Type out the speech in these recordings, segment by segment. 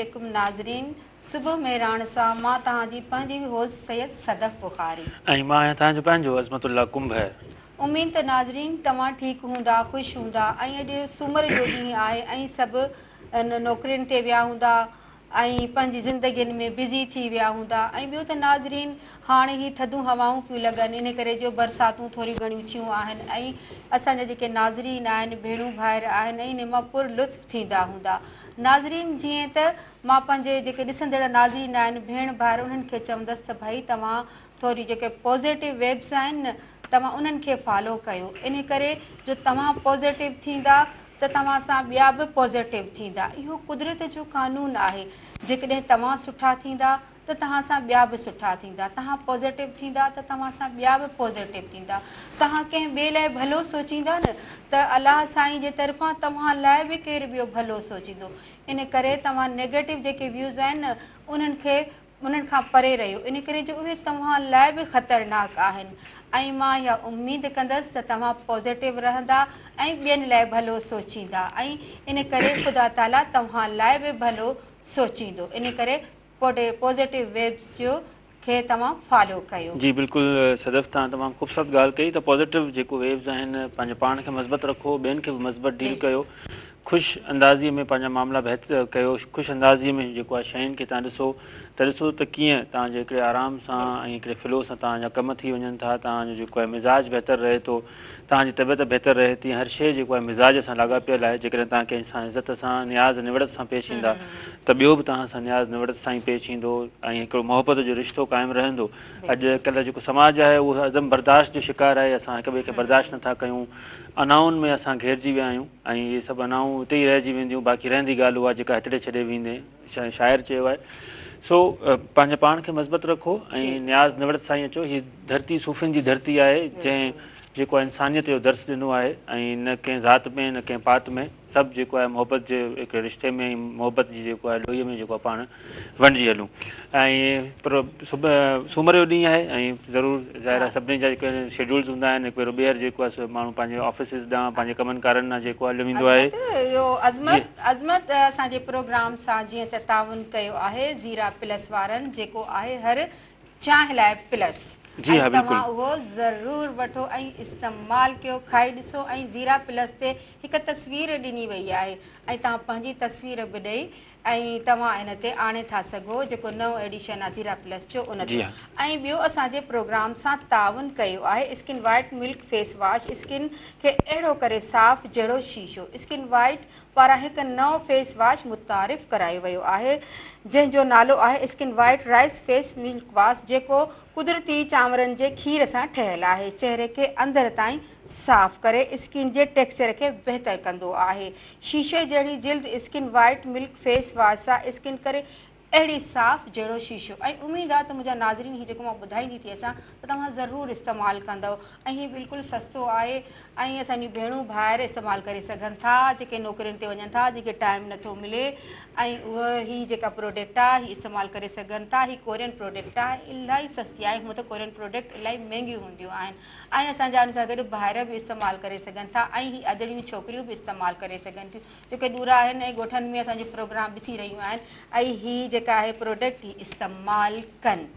عليڪم ناظرين صبح مهراڻ سان مان توهان جي پنهنجي هوسٽ سيد صدف بخاري. ۽ مان آهيان توهان جو پنهنجو عظمت الله ڪنڀر. اميد ته ناظرين توهان ٺيڪ هوندا خوش هوندا ۽ اڄ سومر جو ڏينهن آهي ۽ سڀ نوڪرين تي ويا هوندا ۽ پنهنجي زندگين ۾ بزي ٿي ويا هوندا ۽ ٻيو ته ناظرين هاڻ هي ٿڌون هوائون پيون لڳن انهي ڪري جو برساتون ٿوريون گهڻيون ٿيون آهن ۽ اسان جا جيڪي ناظرين آهن ڀيڻون ڀائر آهن ۽ انهي مان پر لطف ٿيندا هوندا ناظرين جيئن ته مان پنهنجي جيڪي ڏسندڙ ناظرين آهن ڀيڻ ڀائر انهن کي چوندس ته ڀائي توهان ٿوري جيڪي پازيٽو ويبس آهن نه توهان انهن کي فالو ڪيو انهي ڪري جو توهان پازيٽو ٿيندا ته توهان سان ٻيا به پازيٽو ٿيندا اهو قدرت جو قانون آهي جيڪڏهن توهان سٺا ٿيندا ته توهان سان ٻيا به سٺا ٿيندا توهان پازيٽو ٿيندا ته توهان سان ٻيا به پازيٽو ٿيندا توهان ڪنهن ٻئي لاء ڀلو سوچيندا نه ته الله سائين جي طرفان توهان لاء به ڪير ٻيو ڀلو سوچيندو ان ڪري توهان نيگيٽو جيڪي ويوز آهن نه انهن کي انهن کان پري رهيو ان ڪري جو اهي توهان لاء به خطرناڪ آهن ۽ مان اها اميد ڪندس ته توهان پازيٽو رهندا ۽ ٻين لاء ڀلو سوچيندا ۽ ان ڪري خدا تعالي توهان لاء به ڀلو سوچيندو ان ڪري پازيٽو ويبس جو کي توهان فالو ڪيو. جي بلڪل صدف توهان تمام خوبصورت ڳالهه ڪئي ته پازيٽو جيڪو ويوز آهن پنهنجو پاڻ کي مثبت رکو ٻين کي به مثبت ڊيل ڪيو خوش اندازيء ۾ پنهنجا معاملا بهتر ڪيو، خوش اندازيء ۾ جيڪو آهي شين کي توهان ڏسو ته ڏسو ته ڪيئن توهان جي هڪڙي آرام سان ۽ هڪڙي فلو سان توهان جا ڪم ٿي وڃن ٿا، توهان جو جيڪو آهي مزاج بهتر رهي ٿو، توهان جي طبيعت بهتر رهي ٿي، هر شيء جيڪو آهي مزاج سان لاڳاپيل آهي، جيڪڏهن توهان ڪنهن سان عزت سان نياز نوڙت سان پيش ايندا ته ٻيو به توهان سان نياز نوڙت سان ئي پيش ايندو ۽ هڪڙو محبت جو رشتو قائم رهندو. اڄ ڪلهه جيڪو سماج آهي اهو عدم برداشت جو شڪار آهي، اسان هڪ ٻئي کي برداشت نٿا ڪيون، انائن ۾ اسان گهيرجي ويا آهيون. ۽ اهي سڀ انائون اتي ئي رهجي وينديون، باقي رهندي ڳالهه اها جيڪا هتڙي ڇڏي ويندين، شاعر چيو آهي. سو پنهنجي پاڻ کي مثبت رکو ۽ نياز نوڙت سان ئي اچو. هي ڌرتي صوفين جي ڌرتي آهي، جنهن جيڪو آهي انسانيت جو درس ڏنو آهي ۽ نه ڪنهن ذات ۾ نه ڪنهن پات ۾ سڀ جيڪو آهي محبت جي هڪڙي رشتي ۾ ۽ محبت جي جيڪو آهي لوئيء ۾ جيڪو آهي پاڻ وڻجي هلون ۽ پر صبح سومر جو ڏينهن آهي ۽ ضرور ظاهر آهي سڀني جا جيڪي شيڊولز هوندا آهن هڪ ڀيرو ٻيهر جيڪو آهي سو ماڻهو پنهنجي آفيسز ڏانهن پنهنجي ڪمن ڪارن ڏانهن جيڪو آهي هليو ويندو آهي. اهو عظمت عظمت اسان جي پروگرام سان جيئن ته تعاون ڪيو آهي زيرا پلس وارن جيڪو آهي هر چانهه لاء پلس جي ۽ ها بلڪل. توهان اهو ضرور وٺو ۽ استعمال ڪيو کائي ڏسو ۽ زيرا پلس تي هڪ تصوير ڏني وئي آهي ۽ توهان پنهنجي تصوير به ڏئي ۽ توهان ان تي آڻي ٿا سگهو جيڪو نئون ايڊيشن آهي زيرا پلس جو ان جي تي ها. ۽ ٻيو اسان جي پروگرام سان تعاون ڪيو آهي skin white milk face wash skin کي اهڙو ڪري صاف جهڙو شيشو اسڪن وائيٽ پاران هڪ نئون فيس واش متعارف ڪرايو ويو آهي جنهن جو نالو آهي skin white rice face milk wash جيڪو قدرتي چانورن جي کير سان ٺهيل آهي چهري کي اندر تائين صاف ڪري اسڪن جي ٽيڪسچر کي بهتر ڪندو آهي شيشي جهڙي جلد skin white milk face wash سان اسڪن ڪري اهڙي صاف جهڙو شيشو ۽ اميد آ ته منهنجا ناظرين هي جيڪو مان ٻڌائيندي ٿي اچان ته توهان ضرور استعمال ڪندؤ ۽ هي بلڪل سستو آهي ۽ اسان جون ڀيڻون ڀائر استعمال ڪري سگهن ٿا جيڪي نوڪرين تي وڃن ٿا جيڪي ٽائيم نٿو ملي ۽ اهي هي جيڪا پروڊڪٽ آ هي استعمال ڪري سگهن ٿا هي ڪورين پروڊڪٽ آ الاهي سستي آهي هونء ته ڪورين پروڊڪٽ الاهي مهنگيون هونديون آهن ۽ اسان جا ان سان گڏ ڀائر به استعمال ڪري سگهن ٿا ۽ هي ادڙيون ڇوڪريون به استعمال ڪري سگهن ٿيون جيڪي ڏورا آهن ۽ ڳوٺن ۾ اسان جو پروگرام ڏسي رهيون آهن ۽ هي جيڪا آهي پروڊڪٽ هي استعمال ڪن.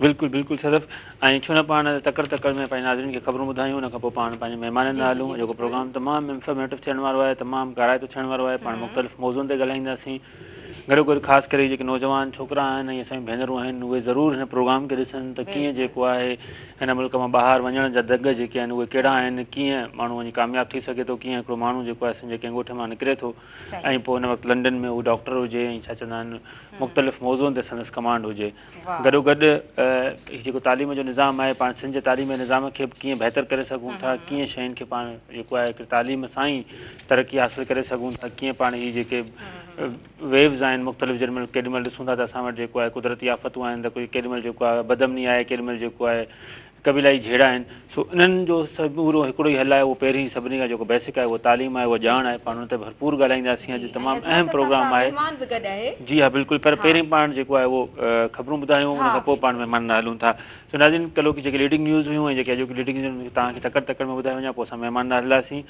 بلڪل بلڪل صدف ۽ ڇو نه پاڻ تڪڙ تڪڙ ۾ پنهنجي ناظرين کي خبرون ٻڌايون ان کان پوء پاڻ پنهنجي مهمانن جي ڏانهن جي هلون جي جيڪو بلڪل. پروگرام تمام انفارميٽو ٿيڻ وارو آهي تمام ڪارائتو ٿيڻ وارو آهي پاڻ مختلف موضوعن تي ڳالهائينداسين گڏوگڏ خاص ڪري جيڪي نوجوان ڇوڪرا آهن ۽ اسان جون ڀينرون آهن اهي ضرور هن پروگرام کي ڏسن ته ڪيئن جيڪو آهي هن ملڪ مان ٻاهر وڃڻ جا دڳ جيڪي آهن اهي ڪهڙا آهن ڪيئن ماڻهو وڃي ڪامياب ٿي سگهي ٿو ڪيئن هڪڙو ماڻهو جيڪو آهي سنڌ جي ڪنهن ڳوٺ مان نڪري ٿو ۽ پوء ان وقت لنڊن ۾ هو ڊاڪٽر هجي ۽ ڇا چوندا آهن مختلف موضوعن تي سندس ڪمانڊ هجي گڏوگڏ هي جيڪو تعليم جو نظام آهي پاڻ سنڌ جي تعليم جي نظام کي به ڪيئن بهتر ڪري سگهون ٿا ڪيئن شين کي پاڻ جيڪو آهي هڪ تعليم سان ئي ترقي حاصل ڪري سگهون ٿا ڪيئن پاڻ هي جيڪي ويوز آهن مختلف جيڏي مهل ڪيڏي مهل ڏسون ٿا ته اسان وٽ جيڪو آهي قدرتي آفتون آهن ته ڪيڏي مهل جيڪو آهي بدامني آهي ڪيڏي مهل جيڪو آهي قبيلائي جهيڙا آهن سو انهن جو سمورو هڪڙو ئي حل آهي اهو پهرين سڀني کان جيڪو بيسڪ آهي اهو تعليم آهي اها ڄاڻ آهي پاڻ ان تي ڀرپور ڳالهائينداسين اڄ تمام اهم پروگرام آهي جي ها بلڪل پر پهرين پاڻ جيڪو آهي اهو خبرون ٻڌايون ان کان پوء پاڻ مهمان ڏانهن هلون ٿا سو ناظرين ڪلهوڪي جيڪي ليڊنگ نيوز هيون ۽ جيڪي اڄوڪي ليڊنگ نيوز آهن توهان کي تڪڙ تڪڙ ۾ ٻڌائي وڃان پوء اسان مهمان ڏانهن هلنداسين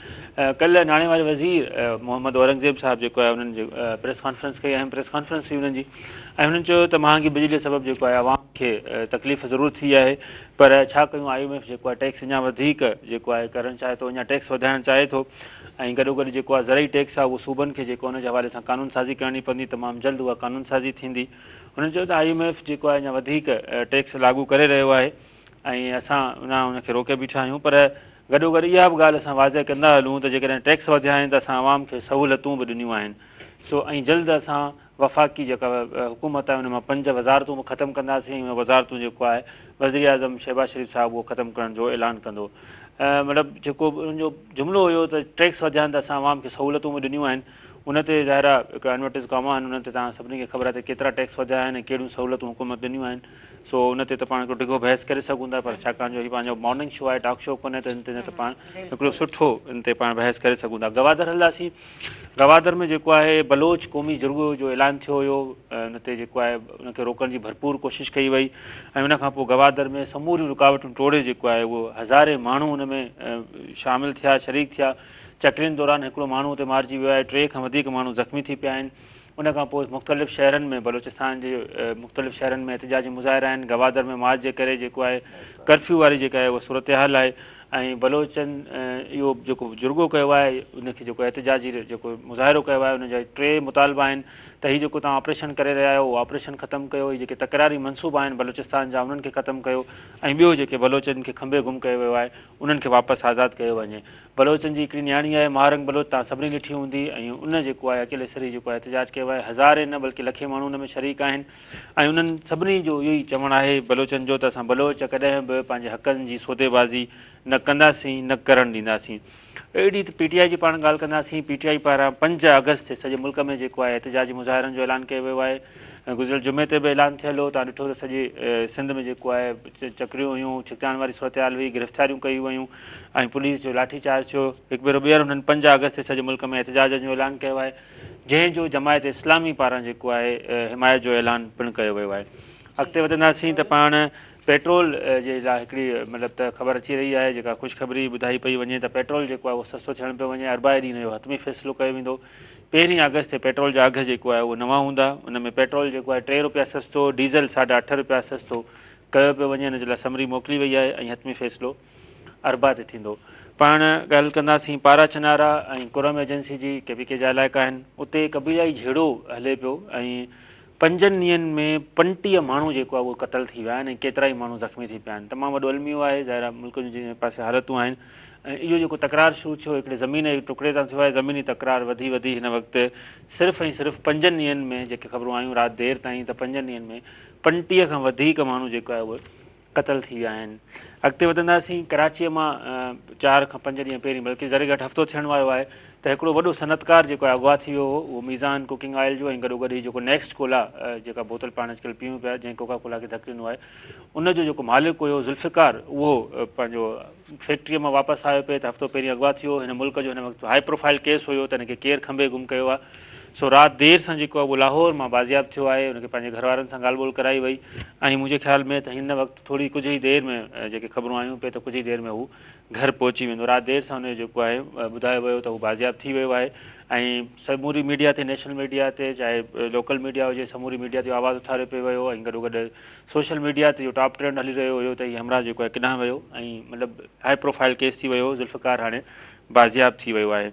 ڪلهه ناڻي واري وزير محمد اورنگزيب صاحب جيڪو آهي انهن پريس ڪانفرنس ڪئي اهم پريس ڪانفرنس هئي انهن جي ۽ هنن چيو ته مهانگي بجلي سبب جيڪو آهي عوام کي تڪليف ضرور ٿي آهي پر ڇا ڪيون I M F جيڪو آهي ٽيڪس اڃا وڌيڪ جيڪو آهي ڪرڻ چاهي ٿو اڃا ٽيڪس وڌائڻ چاهي ٿو ۽ گڏو گڏ جيڪو آهي زرعي ٽيڪس آهي اهو صوبن کي جيڪو ان جي حوالي سان قانون سازي ڪرڻي پوندي تمام جلد اها قانون سازي ٿيندي هنن چيو ته I M F جيڪو آهي اڃا وڌيڪ ٽيڪس لاڳو ڪري رهيو آهي ۽ اسان اڃا ان کي روڪي بيٺا آهيون پر گڏو گڏ اها به ڳالهه اسان واضح ڪندا هلون ته جيڪڏهن ٽيڪس وڌيا آهن ته اسان عوام کي سهولتون به ڏنيون آهن سو ۽ جلد اسان وفاقي جيڪا حڪومت آهي ان مان پنج وزارتون به ختم ڪنداسين ۽ اهي وزارتون جيڪو آهي وزيراعظم شهباز شريف صاحب اهو ختم ڪرڻ جو اعلان ڪندو مطلب جيڪو ان جو جملو هيو ته ٽيڪس وڌيا آهن ته اسان عوام کي سهولتون به ڏنيون آهن ان تي ظاهر آهي هڪ انورٽيز ڪاما آهن انهن تي توهان سڀني کي خبر آهي ته ڪيترا ٽيڪس وڌيا آهن ۽ ڪهڙيون سهولتون حڪومت ڏنيون آهن سو ان تي ته پاڻ هڪڙو ڊگهو بحث ڪري سگهون ٿا پر ڇاڪاڻ جو هي پنهنجو مارننگ شو آهي ٽاڪ شو ڪونهي ته ان تي نه ته پاڻ هڪڙو سٺو ان تي پاڻ بحث ڪري سگهون ٿا گوادر هلنداسين گوادر ۾ جيڪو آهي بلوچ قومي جرڳو جو اعلان ٿيو هيو ان تي جيڪو آهي ان کي روڪڻ جي ڀرپور ڪوشش ڪئي وئي ۽ ان کان پوء گوادر ۾ سموريون رڪاوٽون ٽوڙي جيڪو آهي اهو هزارين ماڻهو ان ۾ شامل ٿيا شريڪ ٿيا چڪرين دوران هڪڙو ماڻهو اتي مارجي ويو آهي ٽي کان وڌيڪ ماڻهو زخمي ٿي پيا آهن ان کان پوء مختلف شهرن ۾ بلوچستان جي مختلف شهرن ۾ احتجاجي مظاهرا آهن گوادر ۾ مارچ جي ڪري جيڪو آهي ڪرفيو واري جيڪا آهي اها صورتحال آهي ۽ بلوچن اهو جيڪو جرڳو ڪيو آهي ان کي جيڪو احتجاجي جيڪو مظاهرو ڪيو آهي ان جا ٽي مطالبا آهن ته هي جيڪو توهان آپريشن ڪري رهيا آهيو اهو آپريشن ختم ڪيو هي جيڪي تڪراري منصوبا آهن بلوچستان جا انهن کي ختم ڪيو ۽ ٻيو جيڪي بلوچن کي کنڀي گم ڪيو ويو آهي انهن کي واپس آزاد ڪيو وڃي بلوچن جي هڪڙي نياڻي آهي ماهرنگ بلوچ توهان سڀني ڏٺي هوندي ۽ ان جيڪو آهي اڪيلي سر هي جيڪو آهي احتجاج ڪيو آهي هزارين نه بلڪه لکين ماڻهو ان ۾ شريڪ آهن ۽ انهن سڀني جو اهو ئي چوڻ آهي بلوچن جو ته اسان بلوچ ڪڏهن به پنهنجي حقن جي سوديبازي نه ڪنداسين نه ڪرڻ ڏينداسين. اهڙي ته پي ٽي آء جي پاڻ ڳالهه ڪنداسين پي ٽي آء پاران پنج آگسٽ تي سڄي ملڪ ۾ جيڪو آهي احتجاجي مظاهرن جو اعلان ڪيو ويو آهي ۽ گذريل جمعي تي به اعلان ٿيل هو توهان ڏٺو ته سڄي سنڌ ۾ جيڪو آهي چڪريون هيون ڇڪتاڻ واري صورتحال هئي گرفتاريون ڪيون ويون ۽ پوليس جو لاٺي چارج ٿيو هڪ ڀيرو ٻيهر انهن پنج آگسٽ تي سڄي ملڪ ۾ احتجاجن جو اعلان ڪيو آهي جنهن جو جماعت اسلامي پاران جيڪو آهي حمايت جو اعلان پڻ ڪيو ويو آهي. اڳتي وڌنداسين ته پاڻ پيٽرول جي لاء هڪڙي مطلب ته خبر اچي رهي آهي جيڪا خوشخبري ٻڌائي پئي وڃي ته پيٽرول جيڪو آهي اهو سستو ٿيڻ پيو وڃي اربع ڏينهن اهو حتمي فيصلو ڪيو ويندو پهرين آگسٽ تي پيٽرول جا اگهه جيڪو آهي اهو نوان هوندا ان ۾ پيٽرول جيڪو آهي ٽي روپيا سستو ڊيزل ساڍا اٺ روپيا سستو ڪيو پيو وڃي ان جي لاء سمري موڪلي وئي آهي ۽ حتمي فيصلو اربع تي ٿيندو. پاڻ ڳالهه ڪنداسين پارا چنارا ۽ ڪرم ايجنسي جي ڪي پي ڪي جا علائقا آهن اتي قبيلائي جهيڙو هلي پيو ۽ پنجن ڏينهن ۾ 35 ماڻهو جيڪو آهي اهو قتل ٿي ويا آهن ۽ ڪيترائي ماڻهو زخمي ٿي پيا آهن تمام وڏو الميو آهي ظاهر آهي ملڪ جون جنهن پاسي حالتون آهن ۽ اهو جيڪو تڪرار شروع ٿيو هڪڙي زمين جي ٽڪڙي تان ٿيو آهي زميني تڪرار وڌي وڌي هن وقت صرف ۽ صرف پنجن ڏينهن ۾ جيڪي خبرون آيون رات دير تائين ته پنجن ڏينهن ۾ 35 کان وڌيڪ ماڻهو جيڪو آهي اهو قتل ٿي ويا آهن. اڳتي وڌنداسين ڪراچيء مان چار کان پنج ڏينهن پهرين بلڪه ذري گهٽ هفتو ٿيڻ وارو آهي ته هڪڙو وڏو صنعتڪار جيڪو آهي اغوا ٿي ويو هو اهو ميزان ڪوڪنگ آئل جو ۽ گڏوگڏ هي جيڪو نيڪسٽ ڪولا جيڪا بوتل پاڻ اڄڪلهه پيئون پيا جنهن ڪوڪا ڪولا کي ڌڪ ڏنو آهي ان جو جيڪو مالڪ هيو ذوالفقار اهو پنهنجو فيڪٽريء مان واپس آيو پئي ته هفتو پهرين اغوا ٿي ويو هن ملڪ جو هن وقت هاء پروفائل ڪيس هيو ته هن کي ڪير کنڀي گم ڪيو آهي سو رات دير سان جيڪو آهي اهو لاهور مان بازياب ٿيو آهي ان کي پنهنجي گهر وارن سان ڳالهه ٻولهه ڪرائي وئي ۽ منهنجي خيال ۾ ته هن وقت ٿوري ڪجهه ئي دير ۾ جيڪي خبرون آيون پئي ته ڪجهه ئي دير ۾ هو گهر پهچي ويندو رات دير سان ان جو جيڪو آهي ٻڌايو ويو ته هو بازياب ٿي ويو آهي ۽ سموري ميڊيا تي نيشنل ميڊيا تي چاهي لوڪل ميڊيا هجي سموري ميڊيا تي آواز اٿاريو پئي ويو ۽ گڏو گڏ سوشل ميڊيا تي اهو ٽاپ ٽرينڊ هلي رهيو هيو ته هي همراهه جيڪو آهي ڪيڏانهن ويو ۽ مطلب هاء پروفائل ڪيس ٿي ويو ذوالفقار هاڻي بازياب ٿي ويو آهي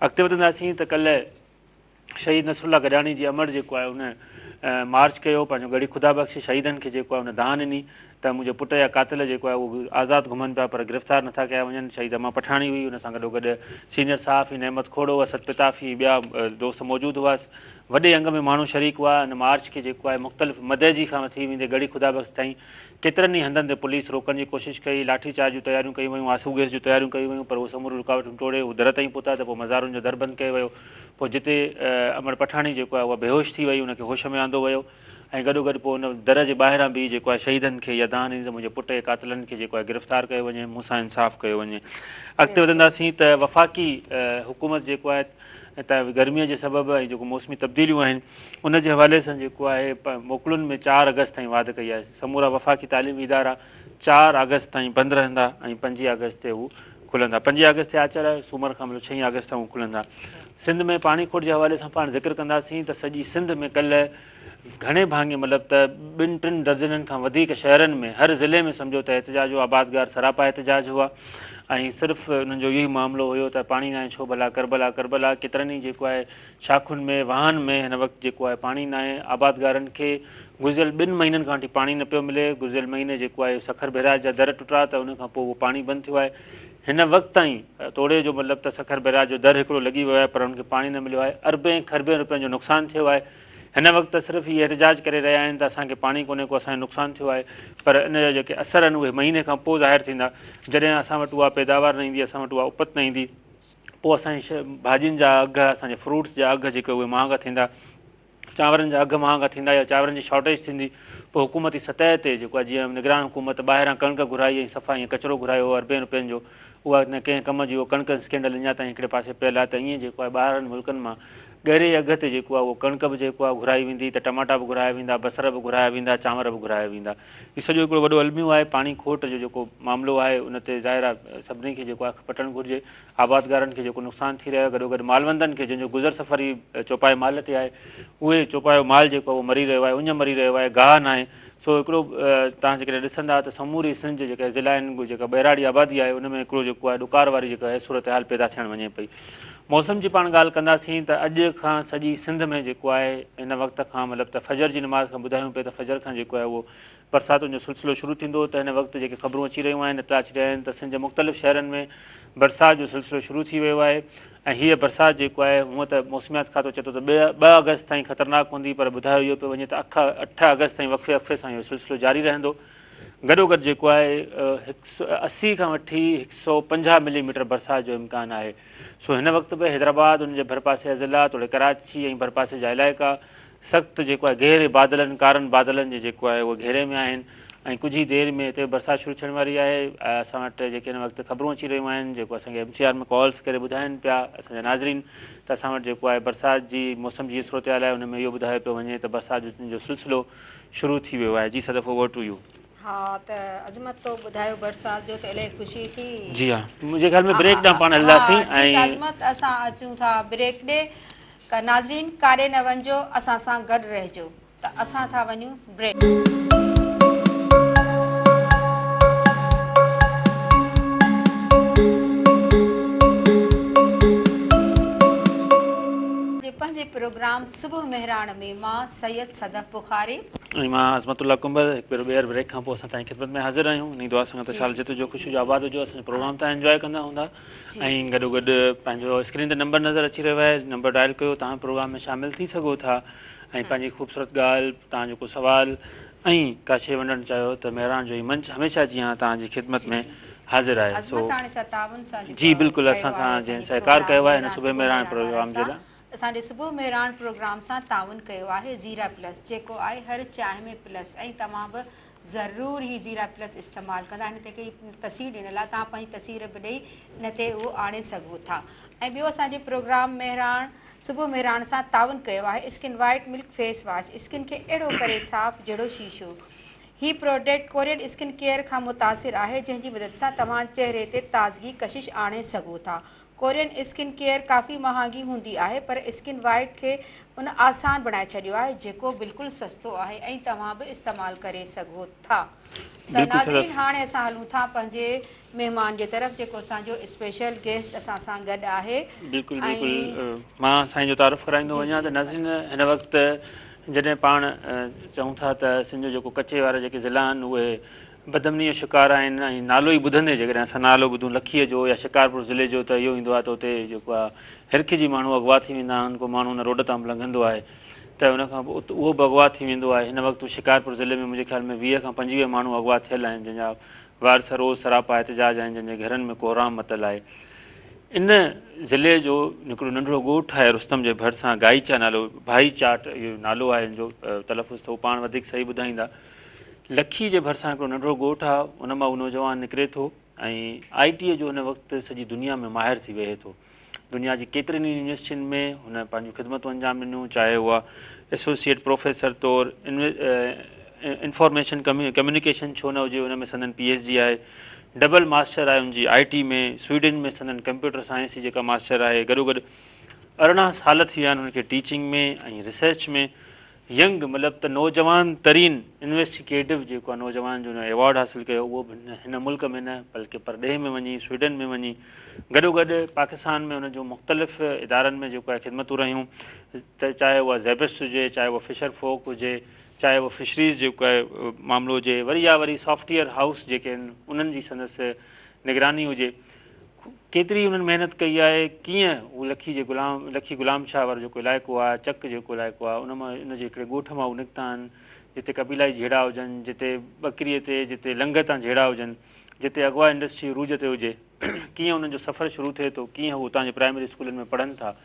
اڳتي وڌنداسين ته ڪلهه شهيد نصر الله گڏاڻي جي امڙ جيڪو آهي ان مارچ ڪيو پنهنجو ڳڙهي خدا بخش شهيدن کي جيڪو آهي ان دانهن ڏني ته منهنجي پٽ جا قاتل جيڪو آهي اهو آزاد گهمن پيا پر گرفتار نٿا ڪيا وڃن شهيد امان پٺاڻي هئي ان سان گڏو گڏ سينئر صحافي نعمت کوڙو اسد پتافي ٻيا دوست موجود هئا وڏي انگ ۾ ماڻهو شريڪ هئا ان مارچ کي جيڪو آهي مختلف مدئجي کان وٺي ويندي ڳڙهي خدا بخش تائين ڪيترن ئي هنڌن تي پوليس روڪڻ جي ڪوشش ڪئي، لاٺي چارج جون تياريون ڪيون ويون، آنسو گئس جون تياريون ڪيون ويون پر اهي سموريون رڪاوٽون ٽوڙي هو در تائين پهتا ته پوء مزارن جو در بند ڪيو ويو، پوء جتي امڙ پٺاڻي جيڪو آهي اها بيهوش ٿي وئي ان کي هوش ۾ آندو ويو ۽ گڏوگڏ پوء ان در جي ٻاهران بيهي جيڪو آهي شهيدن کي اها دانهن ڏني ته منهنجي پٽ جي قاتلن کي جيڪو آهي گرفتار ڪيو وڃي مون سان انصاف ڪيو وڃي. اڳتي وڌنداسين ته وفاقي حڪومت جيڪو آهي ته گرمي جي سبب ۽ جيڪو موسمي تبديليون آهن ان جي حوالي سان جيڪو آهي موڪلن ۾ چار آگسٽ تائين واڌ ڪئي آهي سمورا وفاقي تعليمي ادارا چار آگسٽ تائين بند رهندا ۽ پنجين آگسٽ تي هو کلندا پنجين آگسٽ تي آچر آهي سومر کان مطلب ڇهين آگسٽ تائين هو کلندا سنڌ ۾ پاڻي کوٽ جي حوالي سان پاڻ ذڪر ڪنداسين ته سڄي سنڌ ۾ ڪلهه گهڻي ڀاڱي مطلب ته ٻن ٽن درجنن کان وڌيڪ شهرن ۾ هر ضلعي ۾ سمجهو ته احتجاج هو آبادگار سراپا احتجاج هئا ۽ صرف انهن جو اهو ئي معاملو هيو ته پاڻي ناهي ڇو ڀلا ڪربلا ڪربلا ڪيترن ئي جيڪو آهي شاخن ۾ واهن ۾ هن وقت جيڪو آهي پاڻي ناهي آبادگارن کي گذريل ٻن مهينن کان وٺي پاڻي نه پيو ملي گذريل مهيني جيڪو آهي سکر بئراج جا در ٽٽا ته ان کان پوء اهو پاڻي بند ٿيو آهي هن وقت تائين توڙي جو مطلب ته سکر بئراج جو در هڪڙو لڳي ويو آهي پر ان کي پاڻي نه مليو آهي اربين کربين روپين جو نقصان ٿيو آهي هن وقت ته صرف هي احتجاج ڪري رهيا آهن ته اسان کي پاڻي ڪونهي ڪو اسان جو نقصان ٿيو آهي پر ان جا جيڪي اثر آهن اهي مهيني کان پوء ظاهر ٿيندا جڏهن اسان وٽ اها پيداوار نه ايندي اسان وٽ اها اپت نه ايندي پوء اسان جي ڀاڄين جا اگهه اسان جي فروٽس جا اگهه جيڪي اهي مهانگا ٿيندا چانورن جا اگهه مهانگا ٿيندا يا چانورن جي شارٽيج ٿيندي پوء حڪومتي سطح تي جيڪو آهي جيئن نگران حڪومت ٻاهران ڪڻڪ گهرائي ۽ صفا ائين ڪچرو گهرايو هو اربين روپين جو اها نه ڪنهن ڪم جي اهو ڪڻڪ اسڪينڊل اڃا تائين هڪڙي پاسي پيل آهي ته ائين جيڪو آهي ٻاهرن ملڪن مان ڳري اگهه تي جيڪو آهي اهو ڪڻڪ به جيڪو آهي گهرائي ويندي ته ٽماٽا به گهرايا ويندا بصر به گهرايا ويندا چانور به گهرايا ويندا هي سڄو هڪڙو وڏو الميو آهي پاڻي کوٽ جو جيڪو معاملو آهي ان تي ظاهر آهي سڀني کي جيڪو آهي اک پٽڻ گهرجي آبادگارن کي جيڪو نقصان ٿي رهيو آهي گڏوگڏ مالوندن کي جن جو گذر سفر ئي چوپائي مال تي آهي اهي چوپايو مال جيڪو آهي اهو مري رهيو آهي اڃ مري رهيو آهي گاهه ناهي سو هڪڙو توهان جيڪڏهن ڏسندا ته سموري سنڌ جي جيڪا ضلعا آهن جيڪا ٻهراڙي آبادي آهي ان ۾ هڪڙو جيڪو آهي ڏڪار واري جيڪا آهي صورتحال پيدا ٿيڻ وڃي پئي موسم جي پاڻ ڳالهه ڪنداسين ته اڄ کان سڄي سنڌ ۾ جيڪو آهي هن وقت کان مطلب ته فجر جي نماز کان ٻڌايون پئي ته فجر کان جيڪو آهي اهو برساتن جو سلسلو شروع ٿيندو ته هن وقت جيڪي خبرون اچي رهيون آهن اطلاع اچي رهيا آهن ته سنڌ جي مختلف شهرن ۾ برسات جو سلسلو شروع ٿي ويو آهي ۽ هيء برسات جيڪو آهي هونء ته موسميات کاتو چئي ٿو ته ٻه آگسٽ تائين خطرناڪ هوندي پر ٻڌايو اهو پيو وڃي ته اک اٺ آگسٽ تائين وقفي وقفي سان اهو سلسلو جاري رهندو گڏوگڏ جيڪو آهي هڪ سو 80 کان وٺي 150 ملي ميٽر برسات جو امڪان آهي سو هن وقت به حيدرآباد ان جي ڀرپاسي جا ضلعا توڙي ڪراچي ۽ ڀرپاسي جا علائقا سخت جيڪو آهي گهري بادلن ڪارن بادلن جي جيڪو آهي اهو گهيري ۾ آهن ۽ ڪجهه ئي دير ۾ هتي برسات شروع ٿيڻ واري آهي اسان وٽ جيڪي هن وقت خبرون اچي رهيون آهن جيڪو اسان کي ايم سي آر ۾ ڪالز ڪري ٻڌائين پيا اسان جا ناظرين ته اسان وٽ جيڪو آهي برسات جي موسم جي صورتحال آهي ان ۾ اهو ٻڌايو پيو وڃي ته برسات جو سلسلو شروع ٿي ويو آهي جي صدف اوور ٽو يو. ها ته عظمت تو ٻڌايو برسات جو ته الاهي خوشي ٿي. جي ها منهنجي خيال ۾ بريڪ ڏانهن پاڻ هلنداسين ها ٺيڪ عظمت اسان اچون ٿا بريڪ ڏي. ناظرين ڪاڏي نه وڃجو اسان سان گڏ رهجو ته اسان ٿا وڃون بريڪ. جي پنهنجي پروگرام صبح مهراڻ ۾ مان سيد صدف بخاري. ۽ مان عظمت الله ڪنڀر هڪ ڀيرو ٻيهر بريڪ کان پوء اسان توهان جي خدمت ۾ حاضر آهيون انهي دعا سان ته شال جت هجو خوش هجو آباد هجو اسان جو پروگرام توهان انجواء ڪندا هوندا. ۽ گڏو گڏ پنهنجو اسڪرين تي نمبر نظر اچي رهيو آهي نمبر ڊائل ڪيو توهان پروگرام ۾ شامل ٿي سگهو ٿا ۽ پنهنجي خوبصورت ڳالهه توهان جو ڪو سوال ۽ ڪا شي ونڊڻ چاهيو ته مهراڻ جو هي منچ هميشه جيان توهان جي خدمت ۾ حاضر آهي سو جي بلڪل اسان سان جنهن سهڪار ڪيو آهي هن صبح مهراڻ پروگرام جي لاء اسان جي صبح مهراڻ پروگرام سان تعاون ڪيو آهي زيرا پلس جيڪو آهي هر چانهه ۾ پلس ۽ توهان به ضرور هي زيرا پلس استعمال ڪندا هن تي هڪ تصوير ڏنل آهي توهان پنهنجي تصوير به ڏئي ان تي اهو آڻي سگهو ٿا ۽ ٻيو اسان جي پروگرام مهراڻ صبح مهراڻ سان تعاون ڪيو آهي skin white milk face wash skin کي اهڙو ڪري صاف جهڙو شيشو هي پروڊڪٽ ڪورين اسڪن ڪيئر کان متاثر آهي جنهن جي مدد سان توهان چهري تي تازگي ڪشش آڻي سگهو ٿا ڪورين اسڪن ڪيئر ڪافي مهانگي هوندي آهي پر اسڪن وائيٽ کي ان آسان بڻائي ڇڏيو آهي جيڪو بلڪل سستو آهي ۽ توهان به استعمال ڪري سگهو ٿا ته ناظرين هاڻي اسان هلون ٿا پنهنجي مهمان جي طرف جيڪو اسان جو اسپيشل گيسٽ اسان سان گڏ آهي. بلڪل بلڪل مان سائين جو تعارف ڪرائيندو وڃان ته ناظرين هن وقت جڏهن پاڻ چئون ٿا ته سنڌ جو جيڪو ڪچي وارا جيڪي ضلعا آهن اهي بدامنيء جو شڪار آهن ۽ نالو ئي ٻڌندي جيڪڏهن اسان نالو ٻڌون لکيء جو يا شڪارپور ضلعي جو ته اهو ايندو آهي ته اتي جيڪو آهي هرکجي ماڻهو اغوا ٿي ويندا آهن ڪو ماڻهو ان روڊ تان به لنگهندو آهي ته ان کان پوء اهو به اغوا ٿي ويندو آهي هن وقت شڪارپور ضلعي ۾ منهنجي خيال ۾ 20 کان 25 ماڻهو اغوا ٿيل آهن جن جا وارث روز سراپا احتجاج آهن جن جي گهرن ۾ ڪهرام متل آهي. ان ضلعي جو هڪڙو ننڍڙو ڳوٺ آهي رستم جي ڀرسان گائيچا نالو ڀائي چاٽ اهو نالو آهي ان جو تلفظ ته هو پاڻ وڌيڪ صحيح ٻڌائيندا. لکي جي ڀرسان هڪڙو ننڍڙو ڳوٺ آهي ان مان اهو نوجوان نڪري ٿو ۽ آء ٽيء جو هن وقت سڄي دنيا ۾ ماهر ٿي ويهي ٿو. دنيا جي ڪيترين ئي يونيورسٽين ۾ هن پنهنجون خدمتون انجام ڏنيون چاهي اها ايسوسيئيٽ پروفيسر طور انفارميشن ڪميونيڪيشن ڇو نه هجي ان ۾ سندن پي ايڇ ڊي آهي ڊبل ماسٽر آهي ان جي آء ٽي ۾ سوئيڊن ۾ سندن ڪمپيوٽر سائنس جي جيڪا ماسٽر آهي گڏوگڏ 18 سال ٿي ويا آهن هن کي ٽيچنگ ۾ ۽ ريسرچ ۾ ينگ مطلب ته نوجوان ترين انويسٽيگيٽو جيڪو آهي نوجوان جو ايوارڊ حاصل ڪيو اهو به هن ملڪ ۾ نه بلڪه پرڏيهه ۾ وڃي سوئيڊن ۾ وڃي گڏوگڏ پاڪستان ۾ ان جون مختلف ادارن ۾ جيڪو آهي خدمتون رهيون ته چاهي اها زيبس هجي چاهي اها فشر فوڪ هجي چاهي اهو فشريز جيڪو آهي معاملو هجي وري يا وري سافٽ ويئر هائوس جيڪي آهن انهن جي سندس نگراني هجي ڪيتري انهن محنت ڪئي آهي ڪيئن هو لکي جي غلام لکي غلام شاهه وارو جيڪو علائقو آهي چڪ جيڪو علائقو آهي ان مان ان جي هڪڙي ڳوٺ مان هو نڪتا آهن جتي قبيلائي جهيڙا هجن جتي ٻڪري تي جتي لنگهه تان جهيڙا هجن جتي اغوا انڊسٽري عروج تي هجي ڪيئن انهن جو سفر شروع ٿئي ٿو ڪيئن هو اتان جي پرائمري اسڪولن ۾ پڙهن ٿا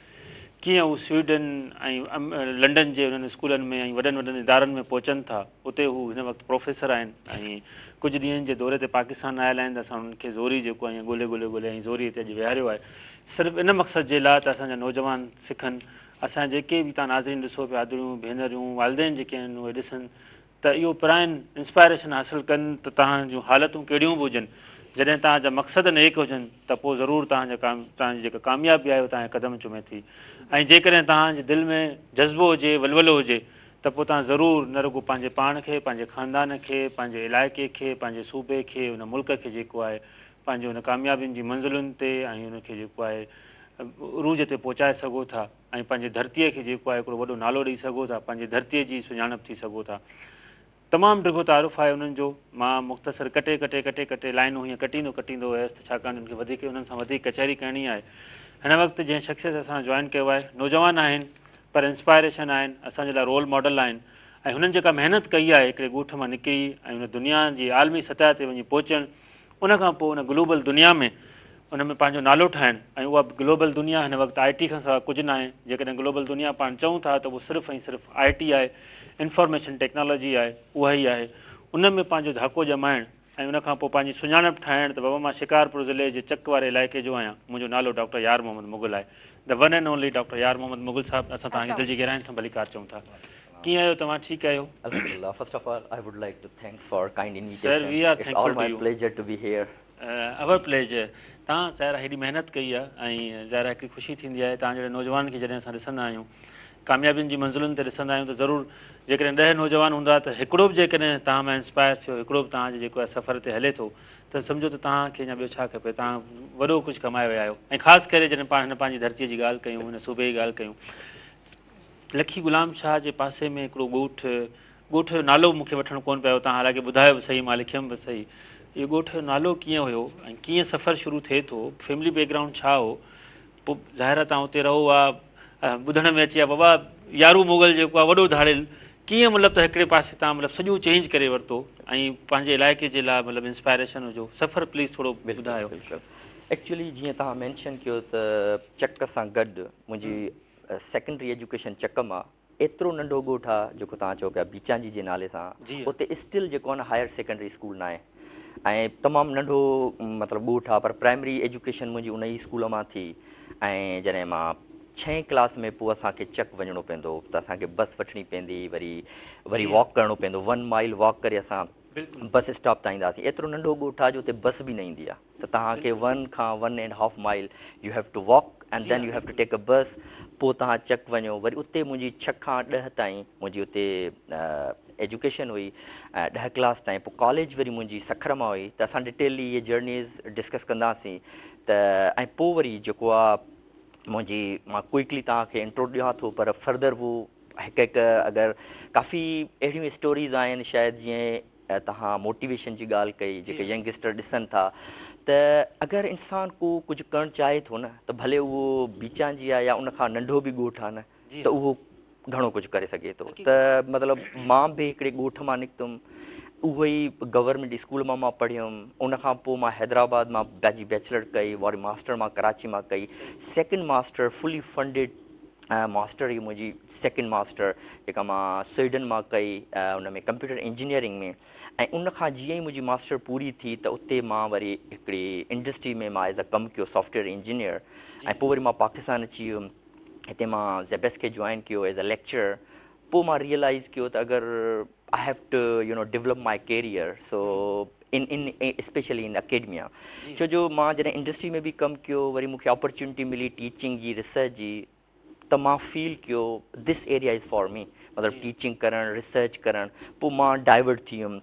ڪيئن هو سوئيڊن ۽ لنڊن جي انهن اسڪولن ۾ ۽ وڏن وڏن ادارن ۾ پهچن ٿا اتي هو هن وقت پروفيسر آهن ۽ ڪجهه ڏينهن جي دوري تي پاڪستان آيل آهن ته اسان انهن کي زوري جيڪو آهي ڳولي ڳولي ڳولي ۽ زوري هتي اڄ ويهاريو آهي صرف ان مقصد جي لاء ته اسان جا نوجوان سکن اسان جيڪي به تان ناظرين ڏسو پيا آدريون ڀينريون والدين جيڪي آهن اهي ڏسن ته اهو پرائن انسپائريشن حاصل ڪن ته توهان جون حالتون ڪهڙيون به هجن جڏهن توهان جا مقصد نيڪ هجن ته پوء ضرور توهان جا توهان جي جيڪا ڪاميابي آهي اها توهان جي قدم چمي ٿي ۽ جيڪڏهن توهان جي دل ۾ جذبو هجي ولولو هجي ته پوء توهان ضرور نه رڳو پنهنجي پاڻ کي پنهنجي خاندان کي پنهنجي علائقي کي پنهنجي صوبي کي ان ملڪ کي جيڪو آهي پنهنجي ان ڪاميابين جي منزلن تي ۽ ان کي جيڪو آهي عروج تي پهچائي سگهو ٿا. ۽ پنهنجي ڌرتيء کي جيڪو آهي هڪڙو وڏو نالو ڏئي سگهو ٿا، پنهنجي ڌرتيء جي سڃاڻپ ٿي سگهو ٿا. تمام ڊگهو تعارف آهي انهن جو، مان مختصر ڪٽي ڪٽي ڪٽي ڪٽي لائنون هيئن ڪٽيندو ڪٽيندو ويس ته ڇاڪاڻ جو ان کي وڌيڪ انهن سان وڌيڪ ڪچهري ڪرڻي آهي. هن وقت جنهن شخصيت اسان جوائن ڪيو آهي، نوجوان آهن پر انسپائريشن آهن، اسان جي لاء رول ماڊل آهن ۽ هنن جيڪا محنت ڪئي آهي هڪڙي ڳوٺ مان نڪري ۽ هن دنيا جي عالمي سطح تي وڃي پهچڻ، ان کان پوء ان گلوبل دنيا ۾ ان ۾ پنهنجو نالو ٺاهڻ ۽ اها گلوبل دنيا هن وقت آء ٽي کان سواء ڪجهه ناهي جيڪڏهن گلوبل دنيا پاڻ چئون ٿا ته اهو صرف ۽ صرف آء ٽي آهي انفارميشن ٽيڪنالاجي آهي اها ئي آهي ان ۾ پنهنجو ڌاڪو ڄمائڻ ۽ ان کان پوء پنهنجي سڃاڻپ ٺاهڻ ته بابا مان شڪارپور ضلعي جي چڪ واري علائقي جو آهيان منهنجو نالو ڊاڪٽر يار محمد مغل آهي the one and only doctor Yar Muhammad Mughal صاحب اسان توهان کي دل جي گهراين سان ڀليڪار چئون ٿا ڪيئن آهيو توهان ٺيڪ آهيو. الحمدلله first of all I would like to thanks for kind sir invitation we are it's thankful all to my you. Pleasure to be here. Our pleasure توهان ظاهر آهي هيڏي محنت ڪئي آهي ۽ ظاهر آهي هڪڙي خوشي ٿيندي آهي توهان جهڙي نوجوان کي جڏهن اسان ڏسندا آهيون ڪاميابين جي منزلن تي ڏسندا آهيون ته ضرور جيڪڏهن 10 نوجوان هوندا ته هڪڙو به جيڪڏهن توهان مان انسپائر ٿيو هڪڙو به توهان جي جيڪو آهي سفر تي هلي ٿو ته سمجهو ته توهان کي اڃا ٻيو ڇا کپي توهان وڏو ڪجهه ڪمائي ويا آهيو ۽ خاص ڪري جڏهن پاڻ هن پنهنجي ڌرتي جي ڳالهه ڪيون هن صوبي جي ڳالهه ڪيون لکي غلام شاهه جي پاسي ۾ هڪڙو ڳوٺ، ڳوٺ جو نالو مون کي وٺڻ ڪونه پيو، توهان حالانڪه ٻڌايو به سهي، مان لکيم به سهي. اهو ڳوٺ جو نالو ڪيئن هيو ۽ ڪيئن سفر شروع ٿئي ٿو، فيملي بيڪ گرائونڊ ڇا هو، پوء ظاهر آهي توهان اتي رهو ها، ٻڌڻ ۾ اچي ها بابا يارو مغل جيڪو آهي وڏو ڌاڙيل، ڪيئن مطلب ته هڪڙي پاسي تان مطلب سڄو چينج ڪري ورتو ۽ پنهنجي علائقي جي لاء مطلب انسپائريشن هجو، سفر پليز ٿورو ٻڌايو. بلڪل بلڪل ايڪچولي جيئن توهان مينشن ڪيو ته چڪ سان گڏ منهنجي سيڪنڊري ايجوڪيشن چڪ مان ايترو ننڍو ڳوٺ آ جيڪو توهان چئو پيا بيچانجي جي نالي سان اتي اسٽل جيڪو آ نه هائر سيڪنڊري اسڪول ناهي ۽ تمام ننڍو مطلب ڳوٺ آ پر پرائمري ايجوڪيشن منهنجي ان ئي اسڪول مان ٿي ۽ جڏهن مان ڇهين ڪلاس ۾ پوء اسان کي چڪ وڃڻو پوندو هو ته اسان کي بس وٺڻي پوندي وري وري واڪ ڪرڻو پوندو ون مائل واڪ ڪري اسان بس اسٽاپ تان اينداسين ايترو ننڍو ڳوٺ آ جو اتي بس به نه ايندي آ ته توهان کي ون کان one and half mile you have to walk and then you have to take a bus پوء توهان چڪ وڃو وري اتي منهنجي ڇهه کان ڏهه تائين منهنجي اتي ايجوڪيشن هئي ڏهه ڪلاس تائين پوء ڪاليج وري منهنجي سکر مان هئي ته اسان ڊيٽيلي اهي جرنيز ڊسڪس ڪنداسين ته ۽ پوء وري جيڪو آ منهنجي مان ڪوئڪلي توهان کي انٽرو ڏيان ٿو پر فردر هو هڪ هڪ اگر ڪافي اهڙيون اسٽوريز آهن شايد جيئن توهان موٽيويشن جي ڳالهه ڪئي جيڪي ينگسٽر ڏسن ٿا ته اگر انسان ڪو ڪجهه ڪرڻ چاهي ٿو نه ته ڀلي اهو بيچان جي آهي يا ان کان ننڍو به ڳوٺ آهي نه ته اهو گهڻو ڪجهه ڪري سگهي ٿو ته مطلب مان به هڪڙي ڳوٺ مان نڪتم اهو ئي گورنمينٽ اسڪول مان مان پڙهيم ان کان پوء مان حيدرآباد مان پنهنجي بيچلر ڪئي وري ماسٽر مان ڪراچي مان ڪئي second master fully funded master هئي منهنجي سيڪنڊ ماسٽر جيڪا مان سوئيڊن مان ڪئي ان ۾ ڪمپيوٽر انجنيئرنگ ۾ ۽ ان کان جيئن ئي منهنجي ماسٽر پوري ٿي ته اتي مان وري هڪڙي انڊسٽري ۾ مان ايز اي ڪم ڪيو سافٽويئر انجنيئر ۽ پوء وري مان پاڪستان اچي ويم هتي مان زيبيس کي جوائن ڪيو ايز اي ليڪچرر پوء مان ريئلائيز ڪيو ته اگر I have to you know develop my career so in in specially in academia ڇو جو مان جڏهن انڊسٽري ۾ به ڪم ڪيو وري مون کي اپرچونٽي ملي ٽيچنگ جي ريسرچ جي ته مان فيل ڪيو this area is for me مطلب ٽيچنگ ڪرڻ ريسرچ ڪرڻ پوء مان ڊائيورٽ ٿي ويم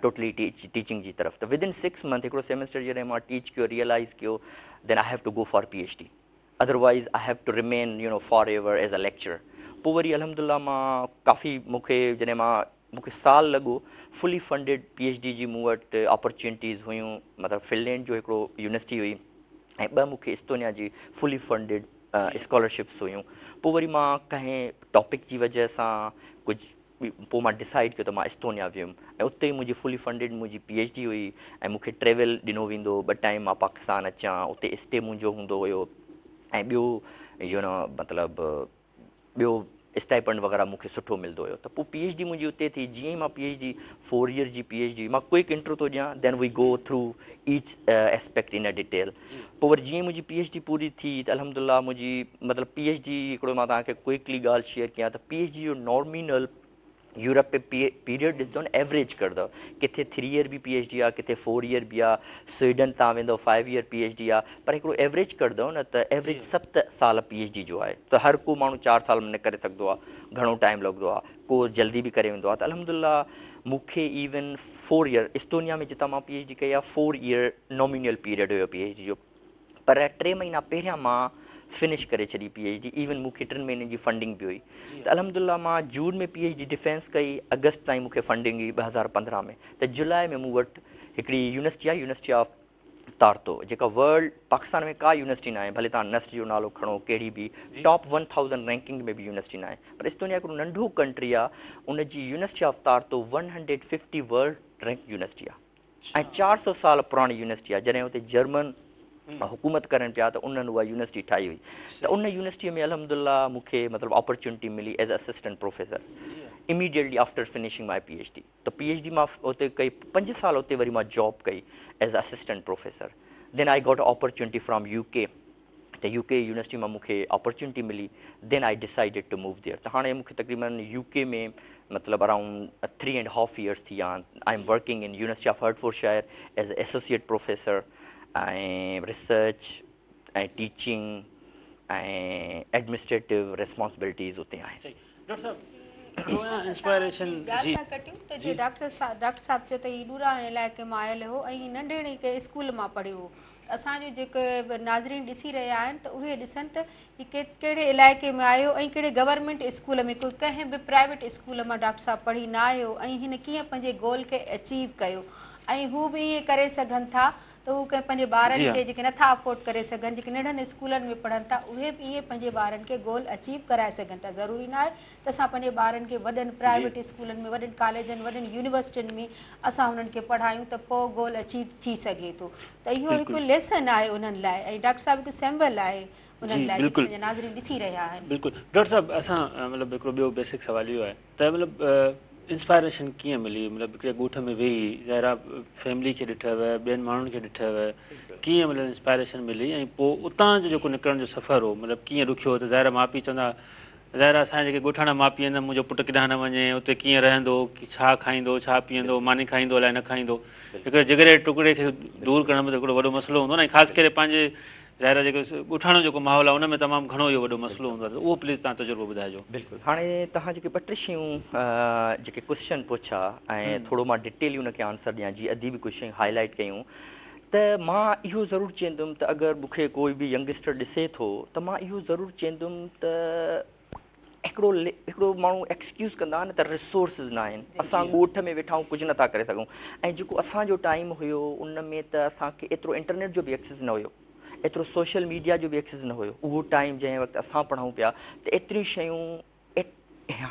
ٽوٽلي ٽيچنگ جي طرف ته ود ان سڪس منٿ هڪڙو سيمسٽر جڏهن مان ٽيچ ڪيو ريئلائيز ڪيو then I have to go for P H D otherwise I have to remain you know forever as a lecturer پوء وري الحمد لله مان ڪافي مون کي جڏهن مان مون کي سال لڳو fully funded P H D جي مون وٽ اپرچونٽيز هيون مطلب فنلينڊ جو هڪڙو يونيورسٽي هئي ۽ ٻه مون کي استونيا جي فلي فنڊيڊ اسڪالرشپس هيون پوء وري مان ڪنهن ٽاپڪ جي وجه سان ڪجهه پوء مان ڊسائيڊ ڪيو ته مان استونيا ويم ۽ اتي ئي منهنجي فلي فنڊيڊ منهنجي پي ايڇ ڊي هئي ۽ مون کي ٽريول ڏنو ويندو هو ٻه ٽائيم مان پاڪستان اچان اتي اسٽي منهنجو هوندو هيو ۽ ٻيو يو نو مطلب ٻيو اسٽائپنڊ وغيره مون کي سٺو ملندو هيو ته پوء پي ايڇ ڊي منهنجي اتي ٿي جيئن ئي مان P H D four year جي پي ايڇ ڊي مان ڪوئڪ انٽرو ٿو ڏيان then we go through each aspect in a detail پوء وري جيئن ئي منهنجي پي ايڇ ڊي پوري ٿي ته الحمد لله منهنجي مطلب پي ايڇ ڊي هڪڙو مان توهان کي ڪوئڪلي ڳالهه شيئر ڪيان ته پي ايڇ ڊي جو نارمينل يورپ ۾ پيريڊ ڏسندو نه ايوريج ڪردو ڪٿي ٿري ايئر به پي ايڇ ڊي آهي ڪٿي فور ايئر به آهي سوئيڊن تان ويندو five year P H D آهي پر هڪڙو ايوريج ڪردو نه ته ايوريج ست سال پي ايڇ ڊي جو آهي ته هر ڪو ماڻهو چار سال ۾ نه ڪري سگهندو آهي گهڻو ٽائيم لڳندو آهي ڪو جلدي به ڪري ويندو آهي ته الحمد لله مون کي ايون فور ايئر استونيا ۾ جتان مان پي ايڇ ڊي ڪئي آهي فور ايئر نومينل پيريڊ هيو پي ايڇ ڊي جو پر ٽي مهينا پهريان مان فنش ڪري ڇڏي پي ايڇ ڊي ايون مون کي ٽن مهينن جي فنڊنگ به هئي ته الحمد لله مان جون ۾ پي ايڇ ڊي ڊفينس ڪئي اگست تائين مون کي فنڊنگ هئي 2015 ۾ ته جولاء ۾ مون وٽ هڪڙي يونيورسٽي آهي يونيورسٽي آف تارتو جيڪا ورلڊ پاڪستان ۾ ڪا يونيورسٽي ناهي ڀلي توهان نسٽ جو نالو کڻو ڪهڙي به ٽاپ 1000 رينڪنگ ۾ به يونيورسٽي ناهي پر استونيا هڪڙو ننڍو ڪنٽري آهي ان جي university of Tartu 150 world rank university آهي ۽ 400 سال پراڻي يونيورسٽي آهي جڏهن اتي جرمن حڪومت ڪرن پيا ته انهن اها يونيورسٽي ٺاهي هئي ته ان يونيورسٽي ۾ الحمد لله مون کي مطلب اپرچونٽي ملي as assistant professor immediately after finishing my P H D ته پي ايڇ ڊي مان اتي ڪئي پنج سال اتي وري مان جاب ڪئي as assistant professor then I got opportunity from U K ته يو ڪي يونيورسٽي مان مون کي اپرچونٽي ملي then I decided to move there ته هاڻي مون کي تقريبن يو ڪي ۾ مطلب around three and half years ٿي ويا آهن I am working in university of Hertfordshire as associate professor ۽ research ۽ teaching ۽ administrative responsibilities اتي آهن. ڊاڪٽر صاحب انسپائريشن ڳالهه ٿا ڪٽيون ته جي ڊاڪٽر صاحب چيو ته هي ڏورانهن علائقي مان آيل هو ۽ ننڍڙي ڪنهن اسڪول مان پڙهيو هو اسان جو جيڪي به ناظرين ڏسي رهيا آهن ته اهي ڏسن ته هي ڪهڙي علائقي ۾ آيو ۽ ڪهڙي گورنمينٽ اسڪول ۾ ڪو ڪنهن به پرائيويٽ اسڪول مان ڊاڪٽر صاحب پڙهي نه آيو ۽ هن ڪيئن پنهنجي گول کي اچيو ڪيو ۽ هو به ائين ڪري سگهن ٿا ته هو ڪنهن پنهنجي ٻارن کي جيڪي نٿا افورڊ ڪري سگهن جيڪي ننڍن اسڪولن ۾ پڙهن ٿا اهي به ائين پنهنجي ٻارن کي گول اچيو ڪرائي سگهن ٿا ضروري ناهي ته اسان پنهنجي ٻارن کي وڏن پرائيويٽ اسڪولن ۾ وڏن ڪاليجن وڏن يونيورسٽين ۾ اسان انهن کي پڙهايون ته پوء گول اچيو ٿي سگهي ٿو ته اهو هڪ ليسن آهي انهن لاء ۽ ڊاڪٽر صاحب هڪ سيمبل آهي انهن لاء جيڪي اسان جا ناظرين ڏسي رهيا آهن. بلڪل ڊاڪٽر صاحب اسان مطلب هڪڙو ٻيو بيسڪ سوال اهو آهي ته مطلب انسپائريشن ڪيئن ملي مطلب هڪڙي ڳوٺ ۾ ويهي ظاهر آهي فيملي کي ڏٺو ٻين ماڻهن کي ڏٺو ڪيئن مطلب انسپائريشن ملي ۽ پوء اتان جو جيڪو نڪرڻ جو سفر هو مطلب ڪيئن ڏکيو هو ته ظاهر آهي ماء پيء چوندا ظاهر آهي اسان جا جيڪي ڳوٺاڻا ماء پيء آهن ته منهنجو پٽ ڪيڏانهن نه وڃي، اتي ڪيئن رهندو، ڇا کائيندو، ڇا پيئندو، ماني کائيندو الائي نه کائيندو. هڪڙي جگر جي ٽڪڙي کي دور ڪرڻ به ته هڪڙو وڏو مسئلو هوندو آهي نه ۽ خاص ڪري پنهنجي ظاهر آهي جيڪو ڳوٺاڻو جيڪو ماحول آهي ان ۾ تمام گهڻو اهو وڏو مسئلو هوندو آهي ته اهو پليز توهان تجربو ٻڌائجو. بلڪل هاڻي توهان جيڪي ٻه ٽي شيون جيڪي ڪوسچن پڇا ۽ ٿورو مان ڊٽيلي ان کي آنسر ڏيان جي ادي به ڪجهه شيون هائي لائيٽ ڪيون ته مان اهو ضرور چيندم ته اگر مون کي ڪوئي به ينگسٽر ڏسي ٿو ته مان اهو ضرور چيندم ته هڪڙو هڪڙو ماڻهو ايڪسڪيوز ڪندا آهن ته ريسورسز نه آهن اسان ڳوٺ ۾ ويٺا آهيون ڪجهه نٿا ڪري سگهون ۽ جيڪو اسان جو ٽائيم هيو ان ۾ ته اسان کي ايترو انٽرنيٽ جو به ايڪسس نه هيو ايترو سوشل ميڊيا جو به ايڪسس نه هيو اهو ٽائيم جنهن وقت اسان پڙهون پيا ته ايتريون شيون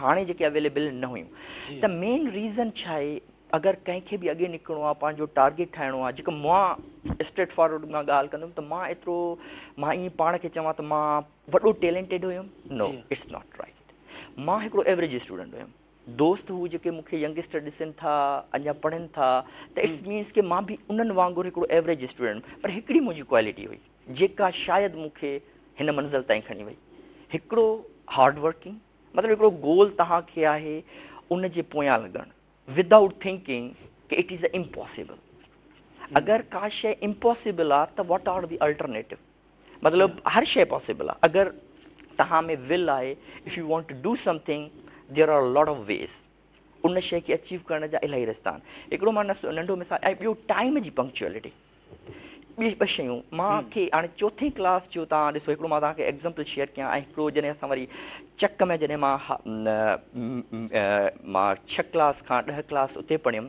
هاڻي جيڪي اويليبل نه هيون ته مين ريزن ڇا آهي اگر ڪنهن کي به اڳي نڪرڻو آهي پنهنجو ٽارگيٽ ٺاهڻو آهي جيڪو مان اسٽريٽ فارورڊ مان ڳالهه ڪندم ته مان ايترو مان ائين پاڻ کي چوان ته مان وڏو ٽيلنٽيڊ هيم نو it's not right مان هڪڙو ايوريج اسٽوڊنٽ هيم دوست هو جيڪي مون کي ينگسٽر ڏسن ٿا اڃا پڙهن ٿا ته it's means ڪي مان به انهن وانگر هڪڙو ايوريج اسٽوڊنٽ پر هڪڙي منهنجي ڪوالٽي هئي جيڪا شايد مون کي هن منزل تائين کڻي وئي هڪڙو هارڊ ورڪنگ مطلب هڪڙو گول توهان کي آهي ان جي پويان لڳڻ with out thinking K it is impossible اگر ڪا شي امپاسبل آ ته what are the alternative مطلب هر شي پاسبل آ اگر توهان ۾ ول آهي if you want to do something there are lot of ways ان شي کي اچيو ڪرڻ جا الاهي رستا آهن هڪڙو مان ننڍو مثال ۽ ٻيو ٽائيم جي پنڪچوئلٽي ٻي ٻه شيون مان کي هاڻي چوٿين ڪلاس جو تان ڏسو هڪڙو مان توهان کي ايگزامپل شيئر ڪيان ۽ هڪڙو جڏهن اسان وري چڪ ۾ جڏهن مان مان ڇهه ڪلاس کان ڏهه ڪلاس اتي پڙهيم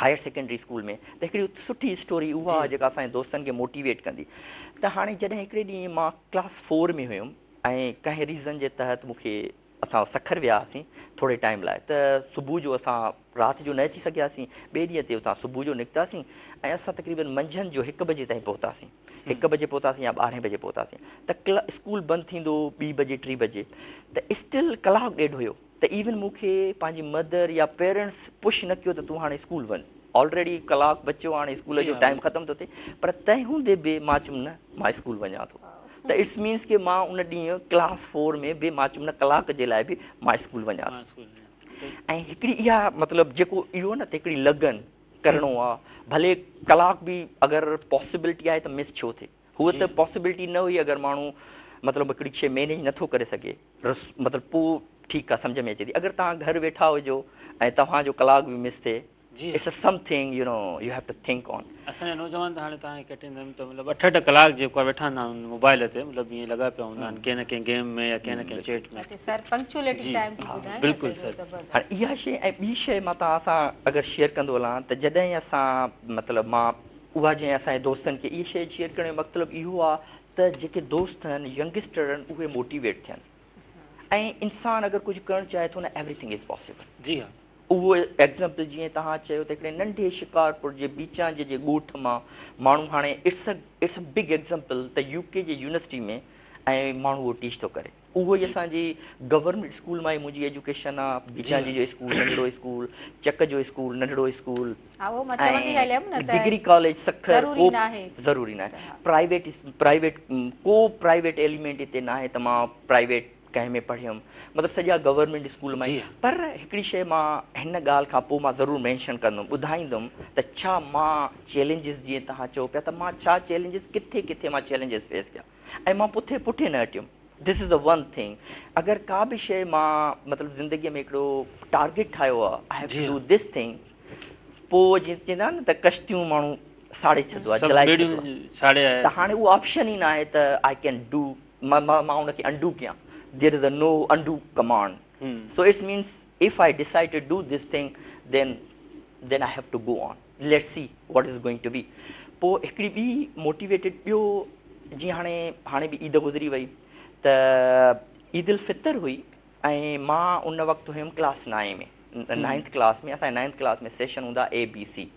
هائر سيڪنڊري اسڪول ۾ ته هڪڙي سٺي اسٽوري اها آهي جيڪا اسان جي دوستن کي موٽيويٽ ڪندي ته هاڻي جڏهن هڪڙي ڏينهن مان ڪلاس فور ۾ هيم ۽ ڪنهن ريزن جي تحت مون کي اسان سکر ويا هئاسين ٿوري ٽائيم لاء ته صبح جو اسان رات جو نه اچي سگهياسين ٻئي ڏينهن تي اتان صبح جو نڪتاسين ۽ اسان تقريبن منجهند جو هڪ بجي تائين پهتاسين هڪ بجي پهتاسين يا ٻارهين بجي پهتاسين ته اسڪول بند ٿيندو ٻي بجي ٽي بجي ته اسٽل ڪلاڪ ڏيڍ هيو ته ايون مون کي پنهنجي مدر يا پيرنٽس پش نه ڪيو ته تون هاڻي اسڪول وڃ آلريڊي ڪلاڪ بچيو هاڻي اسڪول جو ٽائيم ختم ٿو ٿئي پر تنهن هوندي به مان چيم نه مان اسڪول وڃان ٿو ته it's means ڪي مان ان ڏينهن ڪلاس فور ۾ به مان چيم نه ڪلاڪ جي لاء به مان اسڪول وڃان ٿو ۽ هڪڙي اها مطلب جيڪو اهو نه ته هڪڙي لگن ڪرڻو آ ڀلي ڪلاڪ به اگر پاسبلٽي آهي ته مس ڇو ٿئي هو ته پاسبلٽي نه هئي اگر ماڻهو مطلب هڪڙي شي مينيج نٿو ڪري سگهي رس مطلب پوء ٺيڪ آ سمجھ ۾ اچي ٿي اگر توهان گهر ويٺا هجو ۽ توهان جو ڪلاڪ به مس ٿئي جي it's something you know you have to think on. اسان جا نوجوان ته هاڻي توهان کي ڪٽيندم ته مطلب اٺ اٺ ڪلاڪ جيڪو آهي ويٺا هوندا آهن موبائل تي مطلب ائين لڳا پيا هوندا آهن ڪنهن نه ڪنهن گيم ۾ يا ڪنهن نه ڪنهن چيٽ ۾. اچي سر پنڪچوئلٽي ٽائيم جي ٻڌايو نه بلڪل سر. هاڻي اها شي ۽ ٻي شي مان توهان سان اگر شيئر ڪندو هلان ته جڏهن اسان مطلب مان اها جنهن اسان جي دوستن کي اها شي شيئر ڪرڻ جو مطلب اهو آهي ته جيڪي دوست آهن ينگسٽر آهن اهي موٽيويٽ ٿين ۽ انسان اگر ڪجهه ڪرڻ چاهي ٿو نه ايوري ٿنگ is possible. جي ها. اهو ايگزامپل جيئن توهان چيو ته هڪڙي ننڍي شڪارپور جي بيچانجي جي ڳوٺ مان ماڻهو هاڻي it's a it's a big example ته يو ڪي جي يونيورسٽي ۾ ۽ ماڻهو اهو ٽيچ ٿو ڪري اهو ئي اسان جي گورنمينٽ اسڪول مان ئي منهنجي ايجوڪيشن آ بيچانجي جو اسڪول ننڍڙو اسڪول چڪ جو اسڪول ننڍڙو اسڪول ۽ ڊگري ڪاليج سکر ڪو ضروري ناهي پرائيويٽ پرائيويٽ ڪو پرائيويٽ ايليمينٽ هتي ناهي ته مان پرائيويٽ ڪنهن ۾ پڙهيم مطلب سڄا گورنمينٽ اسڪول مان ئي پر هڪڙي شيء مان هن ڳالهه کان پوء مان ضرور مينشن ڪندم ٻڌائيندم ته ڇا مان چئلينجز جيئن توهان چئو پيا ته مان ڇا چئلينجز ڪٿي ڪٿي مان چئلينجز فيس ڪيا ۽ مان پٿي پٺي نه هٽيم this is a one thing اگر ڪا به شيء مان مطلب زندگي ۾ هڪڙو ٽارگيٽ ٺاهيو آهي I have to do this thing پوء جيئن چوندا آهن نه ته ڪشتيون ماڻهو ساڙي ڇڏندو آهي جلائي ڇڏندو آهي ته هاڻي اهو آپشن ئي ناهي ته I can do مان ان کي انڊو ڪيان there is a no undo command so it's means if I decide to do this thing then then I have to go on let's see what is going to be پوء هڪڙي ٻي motivated ٻيو جيئن هاڻي هاڻي به عيد گذري وئي ته عيد الفطر هئي ۽ مان ان وقت هيم ڪلاس نائين ۾ نائنٿ ڪلاس ۾ اسان نائنٿ ڪلاس ۾ سيشن هوندا اي بي سي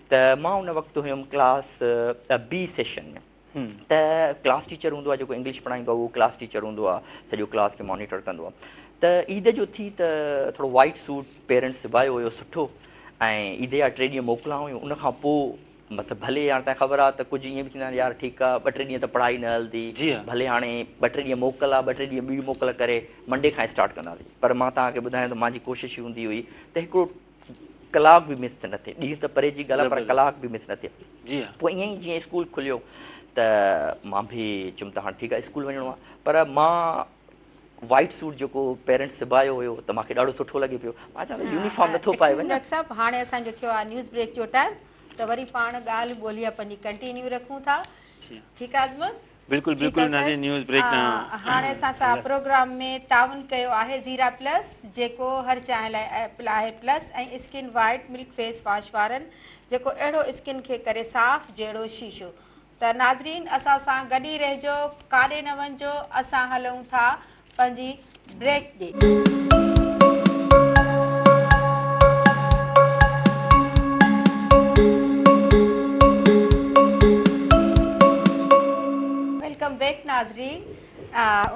ته مان ان وقت هيم ڪلاس بي سيشن ۾ ته ڪلاس ٽيچر هوندو آهي جيڪو انگلش پڙهائيندو آهي اهو ڪلاس ٽيچر هوندو آهي سڄو ڪلاس کي مانيٽر ڪندو آهي ته عيد جو ٿي ته ٿورو وائٽ سوٽ پيرنٽس سبايو هيو سٺو ۽ عيد جا ٽي ڏينهن موڪلا هيون ان کان پوء مطلب ڀلي هاڻي تنهن خبر آهي ته ڪجهه ائين به ٿيندا آهن يار ٺيڪ آهي ٻه ٽي ڏينهن ته پڙهائي نه هلندي ڀلي هاڻي ٻه ٽي ڏينهن موڪل آهي ٻه ٽي ڏينهن ٻي موڪل ڪري منڊي کان اسٽارٽ ڪنداسين پر مان توهان کي ٻڌايان ته مانجي ڪوشش هوندي هئي ته هڪڙو ڪلاڪ به مس نه ٿئي ڏينهن ته پري جي ڳالهه آهي پر ڪلاڪ به مس نه ٿئي جي پوء ائين ئي جيئن اسڪول کليو ته مان به چيم ته هاڻي ٺيڪ آهي اسڪول وڃڻو آهي پر مان وائٽ سوٽ جيڪو پيرنٽس سبايو هيو ته مونکي ڏاڍو سٺو لڳي پيو مان چوان ته يونيفارم نٿو پائي وڃان ڊاڪٽر صاحب هاڻي اسان جو ٿيو آهي نيوز بريڪ جو ٽائيم ته وري پاڻ ڳالهه ٻولهه پنهنجي ڪنٽينيو رکون ٿا ٺيڪ آهي عظمت بلڪل بلڪل ناظرين نيوز بريڪ ڏانهن هاڻي اسان سان پروگرام ۾ تعاون ڪيو آهي زيرا پلس جيڪو هر چانهه لاء آهي plus ۽ skin white milk face wash وارن جيڪو اهڙو اسڪن کي ڪري صاف جهڙو شيشو ته ناظرين اسان سان گڏ ئي رهجو ڪاڏي نه وڃجو اسان هلون ٿا پنهنجي بريڪ ڏي. ناظرين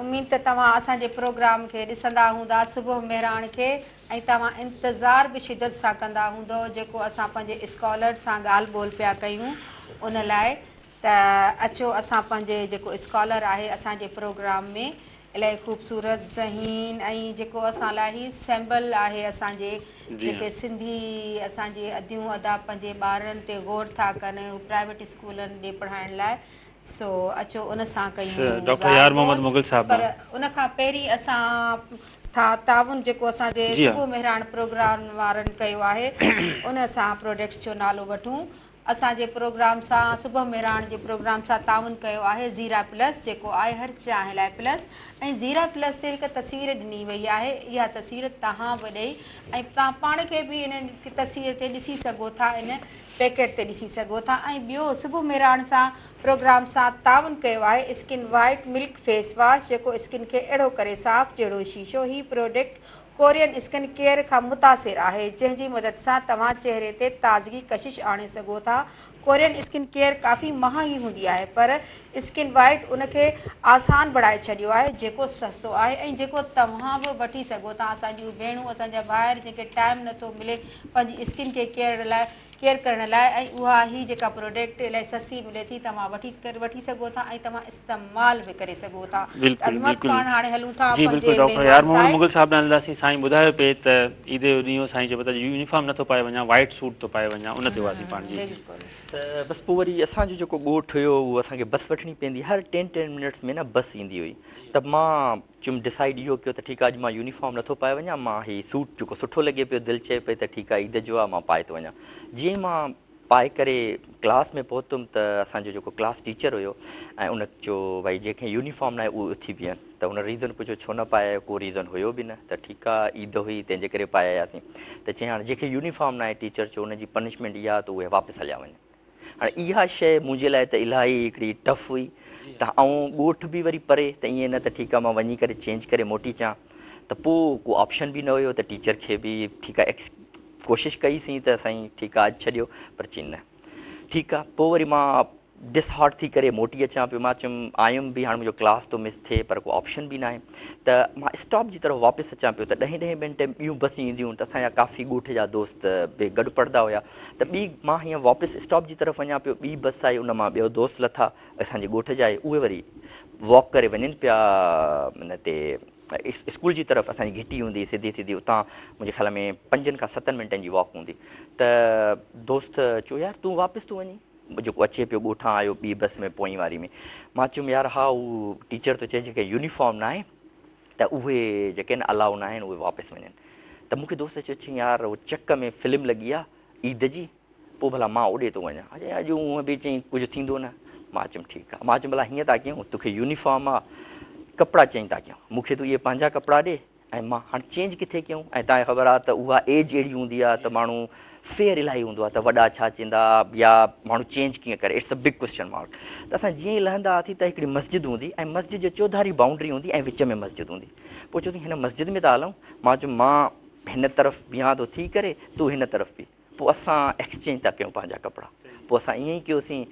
اميد ته توهان اسان جي پروگرام کي ڏسندا هوندا صبح مهراڻ کي ۽ توهان انتظار به شدت سان ڪندا هوندؤ جيڪو اسان پنهنجي اسڪالر سان ڳالهه ٻولهه پيا ڪيون ان لاء ته اچو اسان پنهنجي جيڪو اسڪالر آهي اسان جي پروگرام ۾ الاهي خوبصورت ذهين ۽ جيڪو اسان لاء هي سيمبل آهي اسان جي جيڪي سنڌي اسان جي اديون ادا پنهنجي ٻارڙن تي غور ٿا ڪن هو پرائيويٽ اسڪولن ڏي پڙهائڻ لاء سو اچو ان سان ڪيون ڊاڪٽر يار محمد مغل صاحب پر ان کان پهرين اسان ٿا تعاون جيڪو اسان جي صبح مهراڻ پروگرام وارن ڪيو آهي ان سان پروڊڪٽس جو نالو وٺون اسان جي پروگرام سان صبح مهراڻ جي پروگرام سان تعاون ڪيو آهي زيرا پلس جيڪو آهي هر چانهه لاء پلس ۽ زيرا پلس تي هڪ تصوير ڏني وئي آهي اها تصوير توهان به ڏئي ۽ توهان پاڻ کي به ان تصوير تي ڏسي سگهو ٿا ان پيڪيٽ تي ڏسي سگهو ٿا ۽ ٻيو صبح مهراڻ سان پروگرام سان تعاون ڪيو آهي skin white milk face wash جيڪو اسڪن کي اهڙو ڪري صاف جهڙو شيشو هي پروڊڪٽ ڪورين اسڪن ڪيئر کان متاثر آهي جنهن جي مدد سان توهان چهري تي تازگي ڪشش آڻي سگهو ٿا ڪورين اسڪن ڪيئر ڪافي مهانگي هوندي آهي پر اسڪن وائيٽ ان کي آسان بڻائي ڇڏيو آهي جيڪو سستو آهي ۽ جيڪو توهان به وٺي سگهو ٿا اسان جون ڀيڻون اسان جا ڀائر جن کي ٽائيم نٿو ملي پنهنجي اسڪن کي ڪيئر لاء ڪيئر ڪرڻ لاء ۽ اها هي جيڪا پروڊڪٽ الاهي سستي ملي ٿي توهان وٺي وٺي سگهو ٿا ۽ توهان استعمال به ڪري سگهو ٿا بلڪل عظمت بلڪل پاڻ هاڻي هلون ٿا جي پنهنجي بلڪل ڊاڪٽر مهمان يار محمد صاحب مغل صاحب ڏانهن هلنداسين سائين ٻڌايو پئي ته عيد جو ڏينهن هو سائين چيو ته يونيفارم نٿو پائي وڃان وائيٽ سوٽ ٿو پائي وڃان ان تي هئاسين پاڻ جي جي بلڪل. ته بس پوء وري اسان جو جيڪو ڳوٺ هيو اهو اسان کي بس وٺڻي پوندي هر ٽين ٽين منٽس ۾ نه بس ايندي هئي ته مان چيم ڊسائيڊ اهو ڪيو ته ٺيڪ آ اڄ مان يونيفارم نٿو پائي وڃان مان هي سوٽ جيڪو سٺو لڳي پيو دل چئي پئي ته ٺيڪ آ عيد جو آ مان پائي ٿو وڃان جيئن ئي مان پائي ڪري ڪلاس ۾ پهتم ته اسان جو جيڪو ڪلاس ٽيچر هيو ۽ ان چيو ڀائي جنهن کي يونيفارم ناهي اهو اٿي بيهن ته هن ريزن پڇيو ڇو نه پائي آيو ڪو ريزن هيو به نه ته ٺيڪ آ عيد هئي تنهن جي ڪري پائي آياسين ته چيائين هاڻي جنهن کي يونيفارم ناهي ٽيچر چيو ان جي پنشمينٽ اها ته اهي واپس هليا وڃن هاڻي اها شيء منهنجي لاء ته الاهي هڪڙي ٽف هئي ته آئون ڳوٺ به وري پري ته ائين نه ته ٺيڪ آهي مان وڃي ڪري چينج ڪري موٽي اچان ته پوء ڪو آپشن به نه هيو ته ٽيچر کي به ٺيڪ آهي ايڪس ڪوشش ڪئي سين ته سائين ٺيڪ آهي اڄ ڇڏيو پر چين نه ٺيڪ آهي پوء وري مان ڊس هارٽ ٿي ڪري موٽي اچان پيو مان چيم آيم به هاڻي منهنجو ڪلاس ٿو مس ٿئي پر ڪو آپشن به ناهي ته مان اسٽاپ جي طرف واپس اچان پيو ته ڏهين ڏهين منٽي ۾ ٻيون بسون اينديون ته اسان جا ڪافي ڳوٺ جا دوست به گڏ پڙهندا هيا ته ٻي مان هيئن واپس اسٽاپ جي طرف وڃان پيو ٻي بس آئي ان مان ٻيو دوست لٿا اسان جي ڳوٺ جا ئي اهي وري واڪ ڪري وڃن پيا ان تي اسڪول جي طرف اسان جي گهٽي هوندي سڌي سڌي اتان منهنجي خيال ۾ پنجن کان ستن منٽن جي واڪ هوندي ته دوست چيو يار تون واپس ٿو وڃين جيڪو اچي پيو ڳوٺان آيو ٻي بس ۾ پوئين واري ۾ مان چيم يار ها هو ٽيچر ٿو چئي جيڪي يونيفارم ناهي ته اهي جيڪي آهن الاؤ ناهن اهي واپس وڃن ته مون کي دوست چيو چي يار هو چڪ ۾ فلم لڳي آ عيد جي پوء ڀلا مان اوڏي ٿو وڃان چيائين اڄ هونء به چيائين ڪجهه ٿيندو نه مان چيم ٺيڪ آ مان چيم ڀلا هيئن ٿا ڪيون توکي يونيفارم آ ڪپڙا چينج ٿا ڪيون مون کي تون اهي پنهنجا ڪپڙا ڏي ۽ مان هاڻ چينج ڪٿي ڪيون ۽ توهان کي خبر آ ته اها ايج اهڙي هوندي آ ته ماڻهو فيئر الاهي هوندو آ ته وڏا ڇا چيندا يا ماڻهو چينج ڪيئن ڪري it's a big question mark ته اسان جيئن ئي لهندا هئاسين ته هڪڙي مسجد هوندي ۽ مسجد جي چوڌاري بائونڊري هوندي ۽ وچ ۾ مسجد هوندي پوء چيوسين هن مسجد ۾ ٿا هلون مان چيم مان هن طرف بيهان ٿو ٿي ڪري تون هن طرف بيهه پوء اسان ايڪسچينج ٿا ڪيون پنهنجا ڪپڙا پوء اسان ائين ئي ڪيوسين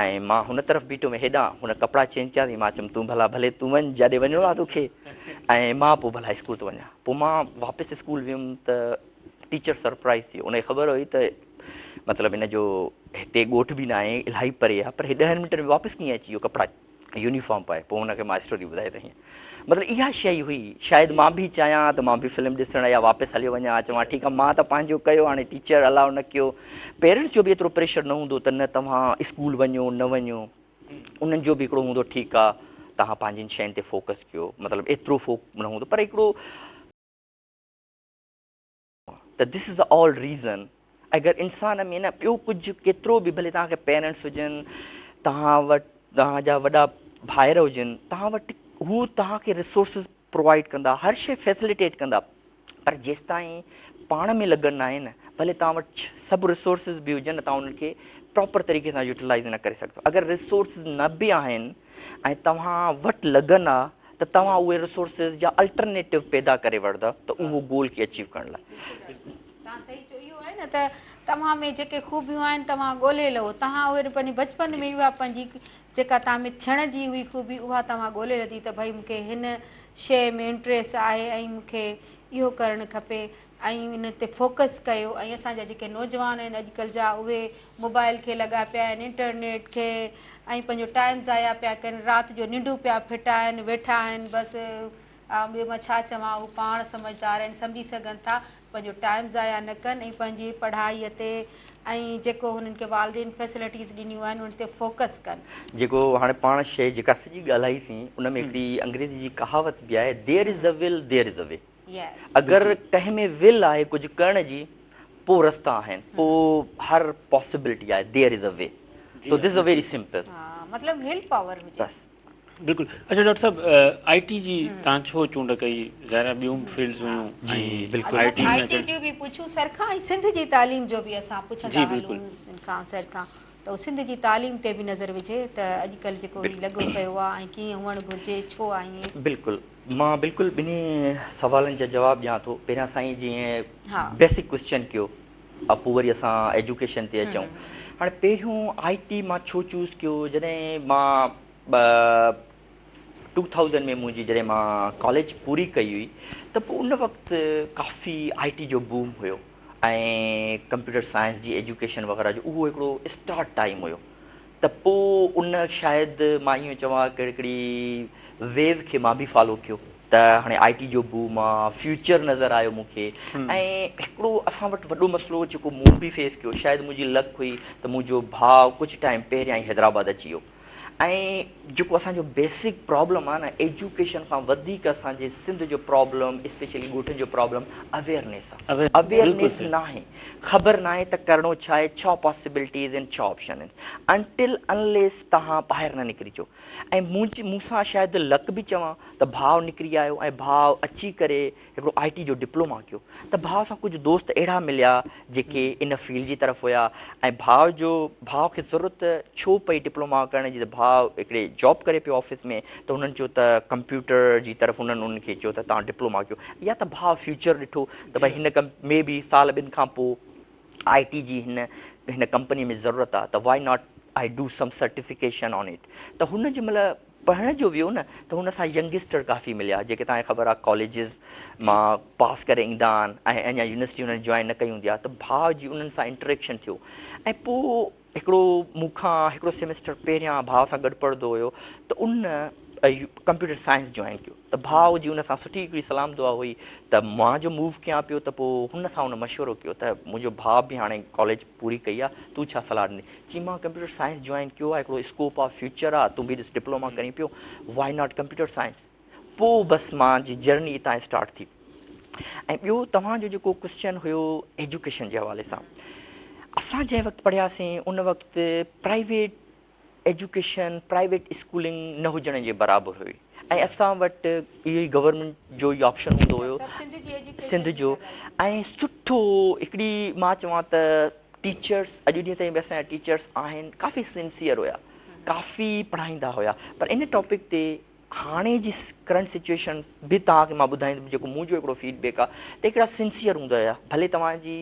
۽ مان هن طرف بيٺم هيڏانهن هن ڪپڙا چينج ڪياسين مان چيم تون ڀلا ڀلي تون وڃ جاڏي وڃڻو آهي توکي ۽ مان پوء ڀلا اسڪول ٿو وڃان پوء مان واپس اسڪول ويم ته ٽيچر سرپرائز ٿي ويو ان کي خبر هئي ته مطلب هن جو هتي ڳوٺ به ناهي الاهي پري آهي پر هي ڏهن منٽن ۾ واپس ڪيئن اچي ويو ڪپڙا يونيفارم پائي پوء هن کي مان اسٽوري ٻڌائي ته هيئن مطلب اها شيء هئي شايد مان به چاهيان ته مان به فلم ڏسڻ يا واپس هليو وڃان چوان ٺيڪ آهي مان ته پنهنجو ڪيو هاڻي ٽيچر الاء نه ڪيو پيرنٽس جو به ايترو پريشر نه هوندو ته نه توهان اسڪول وڃو نه وڃو انهن جو به هڪڙو هوندو ٺيڪ آهي توهان پنهنجين شين تي فوڪس ڪيو مطلب ايترو فوڪ نه هوندو پر هڪڙو ته دس از آل ريزن اگر انسان ۾ نه ٻيو ڪجهه ڪيترو به ڀلي توهان کي پيرنٽس هجن توهان وٽ توهان جا وڏا ڀائر هجن توهان وٽ هو توهان کي ريسورسز پرووائڊ ڪندا هر شي فيسليٽيٽ ڪندا پر جيستائين پاڻ ۾ لگن ناهي نه ڀلي توهان وٽ سڀ ريسورسز به هجن توهان انهن کي پراپر طريقي سان يوٽيلائز نه ڪري سگهندو اگر ريسورسز نه به آهن ۽ توهان وٽ لگن آ ته توهان اهي ريسورسز يا الٽرنيٽو پيدا ڪري وٺندا ته اهو گول کي اچيو ڪرڻ لاء. بلڪل توهان صحيح چيو اهو آهي نه نه ته توهان ۾ جيڪي خوبيون آهن توهان ڳولهي لهو توهان اهي پنهنجي بچپن ۾ اها پنهنجي جيڪا توهان ۾ ٿيڻ جي هئي خوبي اها توهان ڳولهي لڌي ته ڀئي مون کي هن شيء ۾ انٽريسٽ آهي ۽ مون کي اهو ڪرڻ کپي ۽ ان تي فوڪس ڪيو ۽ اسان جا جيڪي نوجوان آهن اڄڪلهه جا اهي موبائل کي لڳا پيا آهن انٽرنيٽ کي ۽ پنهنجو ٽائيم ضايع پيا ڪن رات جو ننڊون پيا ڦٽائن ويٺا آهن بس ٻيو مان ڇا چوان هو پاڻ سمجهدار آهن سمجهي سگهن ٿا پنهنجو ٽائيم ضايع نه ڪن ۽ پنهنجي پڙهائي تي ۽ جيڪو هنن کي والدين فيسلٽيز ڏنيون آهن ان تي فوڪس ڪن. جيڪو هاڻي پاڻ شيء جيڪا سڄي ڳالهائي سين ان ۾ هڪڙي انگريزي جي ڪهاوت به آهي there is a will there is a way. اگر ڪنهن ۾ ول آهي ڪجهه ڪرڻ جي پو رستا آهن پو هر پاسيبلٽي آهي there is a way so this is a very simple. مطلب will power هجي. بس. بلڪل اڇا ڊاڪٽر صاحب آئي ٽي جي تان ڇو چونڊ ڪئي ظاهر آهي ٻيون به فيلڊز هيون جي بلڪل آئي ٽي آئي ٽي جو به پڇون سر کان ۽ سنڌ جي تعليم جو به اسان پڇندا هلون ان کان سر کان ته هو سنڌ جي تعليم تي به نظر وجهي ته اڄڪلهه جيڪو هي لڳو پيو آهي ۽ ڪيئن هئڻ گهرجي ڇو آهي ائين. بلڪل مان بلڪل ٻنهي سوالن جا جواب ڏيان ٿو پهريان سائين جيئن بيسڪ ڪويسچن ڪيو پوء وري اسان ايجوڪيشن تي اچون هاڻي پهريون آئي ٽي مان ڇو چوز ڪيو جڏهن مان ٽو ٿائوزنڊ ۾ منهنجي جڏهن مان ڪاليج پوري ڪئي هئي ته پوء ان وقت ڪافي آئي ٽي جو بوم هيو ۽ ڪمپيوٽر سائنس جي ايجوڪيشن وغيره جو اهو هڪڙو اسٽارٽ ٽائيم هيو ته پوء ان شايد مان ائين چوان ڪهڙي هڪڙي ويو کي مان به فالو ڪيو ته هاڻي آئي ٽي جو بوم آ فيوچر نظر آيو مون کي ۽ هڪڙو اسان وٽ وڏو مسئلو جيڪو مون به فيس ڪيو شايد منهنجي لڪ هئي ته منهنجو ڀاء ڪجهه ٽائيم پهريان ئي حيدرآباد اچي ويو ۽ جيڪو اسان جو بيسڪ پرابلم آهي نه ايجوڪيشن کان وڌيڪ اسان جي سنڌ جو پرابلم اسپيشلي ڳوٺن جو پرابلم اويئرنيس آهي اويئرنيس ناهي خبر ناهي ته ڪرڻو ڇا آهي ڇا پاسيبلٽيز آهن ڇا آپشن آهن انٽل انليس توهان ٻاهر نه نڪري اچو ۽ مون سان شايد لڪ به چوان ته ڀاء نڪري آيو ۽ ڀاء اچي ڪري هڪڙو آء ٽي جو ڊپلوما ڪيو ته ڀاء سان ڪجهه دوست اهڙا مليا جيڪي ان فيلڊ جي طرف هيا ۽ ڀاء جو ڀاء کي ضرورت ڇو پئي ڊپلوما ڪرڻ جي ته ڀاء هڪڙي جاب ڪري پيو آفيس ۾ ته هنن چيو ته ڪمپيوٽر جي طرف هنن انهن کي چيو ته توهان ڊپلوما ڪيو يا ته ڀاء فيوچر ڏٺو ته ڀائي هن ڪم مي بي سال ٻن کان پوء آء ٽي جي هن هن ڪمپني ۾ ضرورت آ ته why not I do some certification on it ته هن جنهن مهل پڙهڻ جو ويو نه ته هن سان ينگسٽر ڪافي مليا جيڪي توهان کي خبر آهي ڪاليجز مان پاس ڪري ايندا آهن ۽ اڃا يونيورسٽي انهن جوائن نه ڪئي هوندي آهي ته ڀاء جي انهن سان انٽريڪشن ٿيو ۽ پوء هڪڙو مون کان هڪڙو سيمسٽر پهريان ڀاء سان گڏ پڙهندو هيو ته ان ڪمپيوٽر سائنس جوائن ڪيو ته ڀاء جي ان سان سٺي هڪڙي سلام دعا هئي ته مان جو موو ڪيان پيو ته پوء هن سان هن مشورو ڪيو ته منهنجو ڀاء به هاڻي ڪاليج پوري ڪئي آهي تون ڇا صلاح ڏني چي مان ڪمپيوٽر سائنس جوائن ڪيو آهي هڪڙو اسڪوپ آ فيوچر آ تون به ڏس ڊپلوما ڪرين پيو وائي not computer science پو بس مان جي جرني اتان اسٽارٽ ٿي ۽ ٻيو توهان جو جيڪو ڪوشچن هيو ايجوڪيشن جي حوالي سان اسان جنهن وقت پڙهياسين ان وقت پرائيويٽ ايجوڪيشن پرائيويٽ اسڪولنگ نه هجڻ جي برابر هئي ۽ اسان وٽ اهو ئي گورنمينٽ جو ئي آپشن هوندو هيو سنڌ جو ۽ سٺو هڪڙي مان چوان ته ٽيچرس اڄ ڏينهن تائين به اسان جا ٽيچرس آهن ڪافي سنسيئر هيا ڪافي پڙهائيندا هيا پر ان ٽاپڪ تي هاڻي جي ڪرنٽ سچويشن به توهان کي مان ٻڌائيندم جيڪو منهنجو هڪڙو فيڊ بيڪ آهي ته هڪڙا سنسيئر هوندا هيا ڀلي توهان جي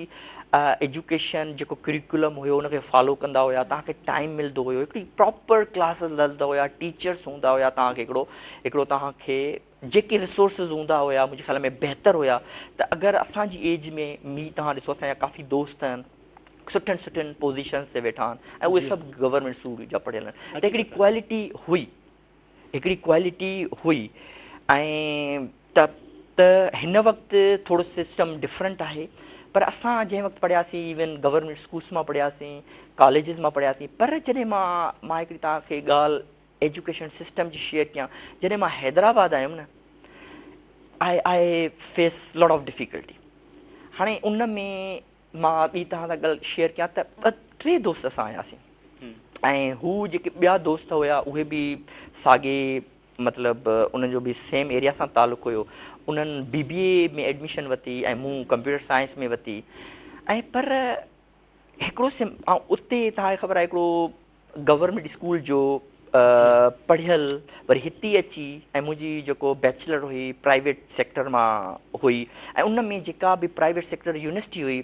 ايجوڪيشن جيڪو ڪريڪولم هيو ان کي فالو ڪندا هيا توهان کي ٽائيم ملندو هيو هڪڙي پراپر ڪلاسز هلندا هيا ٽيچرس هوندا هيا توهان کي هڪڙو هڪڙو توهان کي جيڪي ريسورسز هوندا هيا منهنجي خيال ۾ بهتر هيا ته اگر اسان جي ايج ۾ مي توهان ڏسو اسان جا ڪافي دوست آهن سٺن سٺن پوزيشنز تي ويٺا آهن ۽ اهي سڀ گورنمينٽ اسڪول جا پڙهيل آهن ته هڪڙي ڪوالٽي هئي هڪڙي ڪوالٽي هئي ۽ ته ته هن وقت ٿورو سسٽم ڊفرنٽ آهي پر اسان جنهن وقت پڙهياسين ايون گورنمينٽ اسڪولس مان پڙهياسين ڪاليجز مان پڙهياسين پر جڏهن مان مان هڪڙي توهان کي ڳالهه ايجوڪيشن سسٽم جي شيئر ڪيان جڏهن مان حيدرآباد آيم نه I I face lot of difficulty هاڻي ان ۾ مان ٻي توهان سان ڳالهه شيئر ڪيان ته ٻه ٽي دوست اسان آياسين ۽ هو جيڪي ٻيا دوست هيا اهي به ساڳي مطلب انهن جو به سيم ايريا سان تعلق هيو انهن بي بي اي ۾ ايڊميشن ورتي ۽ مون ڪمپيوٽر سائنس ۾ ورتي ۽ پر هڪڙو سم ۽ اتي توهان کي خبر آهي هڪڙو گورنمينٽ اسڪول جو پڙهيل وري هتي اچي ۽ منهنجي جيڪو بيچلر هئي پرائيويٽ سيڪٽر مان هئي ۽ ان ۾ جيڪا به پرائيويٽ سيڪٽر يونيورسٽي هئي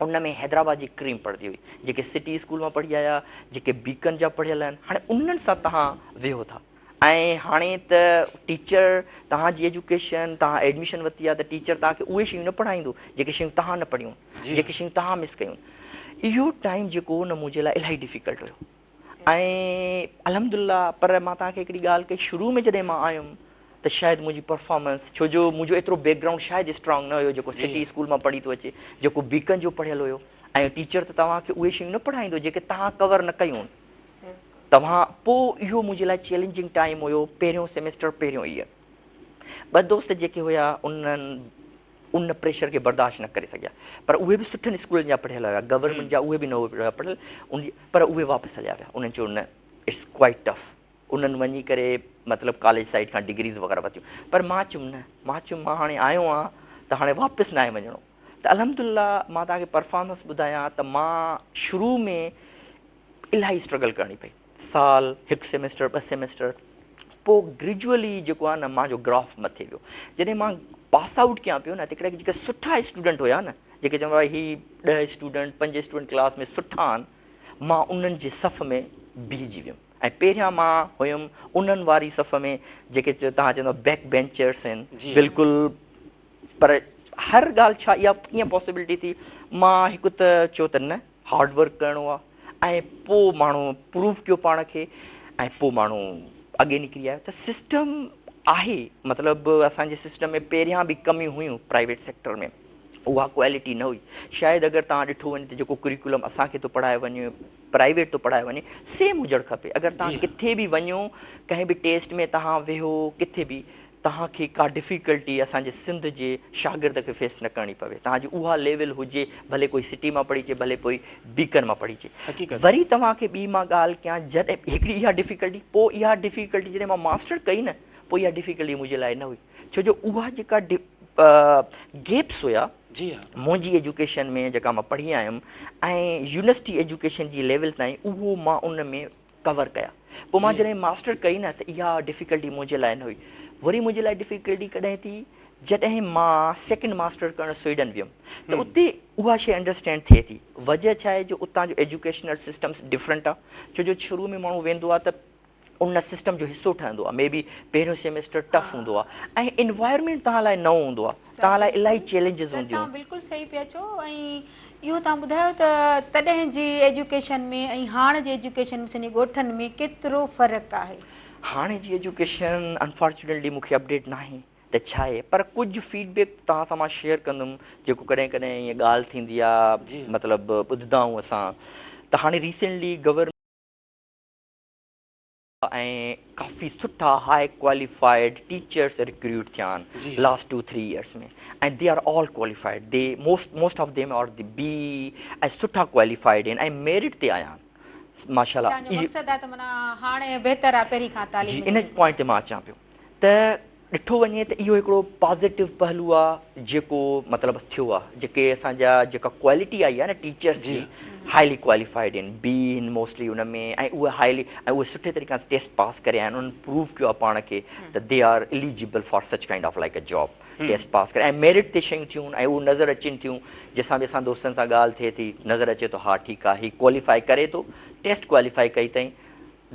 ان ۾ حيدرآباد جي ڪريم پڙهندي هئي، جيڪي سٽي اسڪول مان پڙهي آيا، جيڪي بيڪن جا پڙهيل آهن، هاڻي انهن سان توهان ويهو ٿا ۽ هاڻي ته ٽيچر توهان جي ايجوڪيشن، توهان ايڊميشن ورتي آهي ته ٽيچر توهان کي اهي شيون نه پڙهائيندو جيڪي شيون توهان نه پڙهيون، جيڪي شيون توهان مس ڪيون. اهو ٽائيم جيڪو هو نه منهنجي لاء الاهي ڊفيڪلٽ هيو ۽ الحمدلله پر مان توهان کي هڪڙي ڳالهه ڪئي شروع ۾ جڏهن مان آيم ته شايد منهنجي پرفارمنس ڇو جو منهنجو ايترو بيڪ گرائونڊ شايد اسٽرانگ نه هيو جيڪو سٽي اسڪول مان پڙهي ٿو اچي جيڪو بيڪن جو پڙهيل هيو ۽ ٽيچر ته توهان کي اهي شيون نه پڙهائيندو جيڪي توهان ڪور نه ڪيون توهان پوء اهو منهنجي لاء چئلينجنگ ٽائيم هيو پهريون سيمسٽر پهريون ايئر ٻه دوست جيڪي هيا انهن ان پريشر کي برداشت نه ڪري سگهيا پر اهي به سٺن اسڪولن جا پڙهيل هيا گورنمينٽ جا اهي به نه هيا پڙهيل ان پر اهي واپس هليا ويا انهن چيو نه it's quite tough انهن وڃي ڪري مطلب ڪاليج سائيڊ کان ڊگريز وغيره ورتيون پر مان چيم نه مان چيم مان هاڻي آيو آهيان ته هاڻي واپس ناهي وڃڻو ته الحمدلله مان توهان کي پرفارمنس ٻڌايان ته مان شروع ۾ الاهي اسٽرگل ڪرڻي پئي سال هڪ سيمسٽر ٻه سيمسٽر پوء گريجوئلي جيڪو آهي نه مانجو گراف مٿي ويو جڏهن مان پاس آئوٽ ڪيان پيو نه ته هڪڙا جيڪي سٺا اسٽوڊنٽ هيا نه جيڪي چوندا هي ڏهه اسٽوڊنٽ پنج اسٽوڊنٽ ڪلاس ۾ سٺا آهن مان انهن جي صف ۾ بيهجي ويم ۽ پهريان مان هيم انهن واري صف ۾ جيڪي توهان چوندو بيڪ بينچرس آهن بلڪل پر هر ڳالهه ڇا اها ڪيئن پاسيبلٽي ٿي مان هڪ ته چيو ته نه هارڊ ورڪ ڪرڻو آهي ۽ پوء ماڻهو پروف ڪيو پاڻ کي ۽ پوء ماڻهو اڳي نڪري آيو ته سسٽم آهي مطلب اسان جي سسٽم ۾ پهريان به ڪميون هيون پرائيويٽ سيڪٽر ۾ اها ڪوالٽي نه هئي شايد اگر توهان ڏٺو وڃي ته جيڪو ڪريڪولم اسان کي ٿو پڙهايو وڃي پرائيويٽ ٿو پڙهايو وڃي سيم هجڻ کپي اگر توهان ڪٿي به وڃو ڪنهن به ٽيسٽ ۾ توهان ويهو ڪٿي به توهان کي ڪا ڊفيڪلٽي اسان جي سنڌ جي شاگرد کي فيس نه ڪرڻي پوي توهان جي اها ليول هجي ڀلي ڪوئي سٽي مان پڙهي اچي ڀلي ڪوئي بيڪن مان پڙهي اچي وري توهان کي ٻي مان ڳالهه ڪيان جڏهن هڪڙي اها ڊفيڪلٽي پوء اها ڊفيڪلٽي جڏهن مان ماسٽر ڪئي نه پوء اها ڊفيڪلٽي منهنجي لاء نه هئي ڇو جو اها جيڪا گيپس هيا منهنجي ايجوڪيشن ۾ جيڪا مان پڙهي آيم ۽ يونيورسٽي ايجوڪيشن جي ليول تائين اهو مان ان ۾ ڪور ڪيا پوء مان جڏهن ماسٽر ڪئي نه ته اها ڊفيڪلٽي منهنجي لاء نه هئي وري منهنجي لاء ڊفيڪلٽي ڪڏهن ٿي جڏهن مان سيڪنڊ ماسٽر ڪرڻ سوئيڊن ويم ته اتي اها شيء انڊرسٽينڊ ٿئي ٿي وجه ڇا آهي جو اتان جو ايجوڪيشنل سسٽم ڊفرنٽ آهي ڇو جو شروع ۾ ماڻهو ويندو آهي ته ان سسٽم جو حصو ٺهندو آهي مي بي پهريون سيمسٽر ٽف هوندو آهي ۽ انوائرمينٽ توهان لاء نئون هوندو آهي توهان لاء الاهي چئلينجز هونديون توهان بلڪل صحيح پيا چئو ۽ اهو توهان ٻڌايو ته تڏهن جي ايجوڪيشن ۾ ۽ هاڻ جي ايجوڪيشن ۾ سڄي ڳوٺن ۾ ڪيترو فرق آهي؟ هاڻي جي ايجوڪيشن انفارچونيٽلي مون کي اپڊيٽ ناهي ته ڇا آهي پر ڪجهه فيڊ بيڪ توهان سان مان شيئر ڪندم جيڪو ڪڏهن ڪڏهن ائين ڳالهه ٿيندي آهي مطلب ٻڌندا آهيون اسان ته هاڻي ريسينٽلي گورنمينٽ ۽ ڪافي سٺا هاء ڪواليفائيڊ ٽيچرس ريڪروٽ ٿيا آهن last two three years ۾ ۽ they are all qualified they most most of them are the B ۽ سٺا ڪواليفائيڊ آهن ۽ ميرٽ تي آيا آهن ماشاء الله توهان جو مقصد آهي ته معنيٰ هاڻي بهتر آهي پهرين کان تعليم جي ان پوائنٽ تي مان اچان پيو ته ڏٺو وڃي ته اهو هڪڙو پازيٽو پهلو آ جيڪو مطلب ٿيو آ جيڪي اسان جا جيڪا ڪوالٽي آئي آ نه ٽيچرس جي هائلي ڪواليفائيڊ آهن بي آهن موسٽلي ان ۾ ۽ اهي هائلي ۽ اهي سٺي طريقي سان ٽيسٽ پاس ڪري آيا آهن انهن پروف ڪيو آ پاڻ کي ته they are eligible for such kind of like a job test pass ڪري ۽ ميرٽ تي شيون ٿيون ۽ اهو نظر اچن ٿيون جنهن سان به اسان دوستن سان ڳالهه ٿئي ٿي نظر اچي ٿو ها ٺيڪ آ هي ڪواليفائي ڪري ٿو ٽيسٽ ڪواليفائي ڪئي اٿئي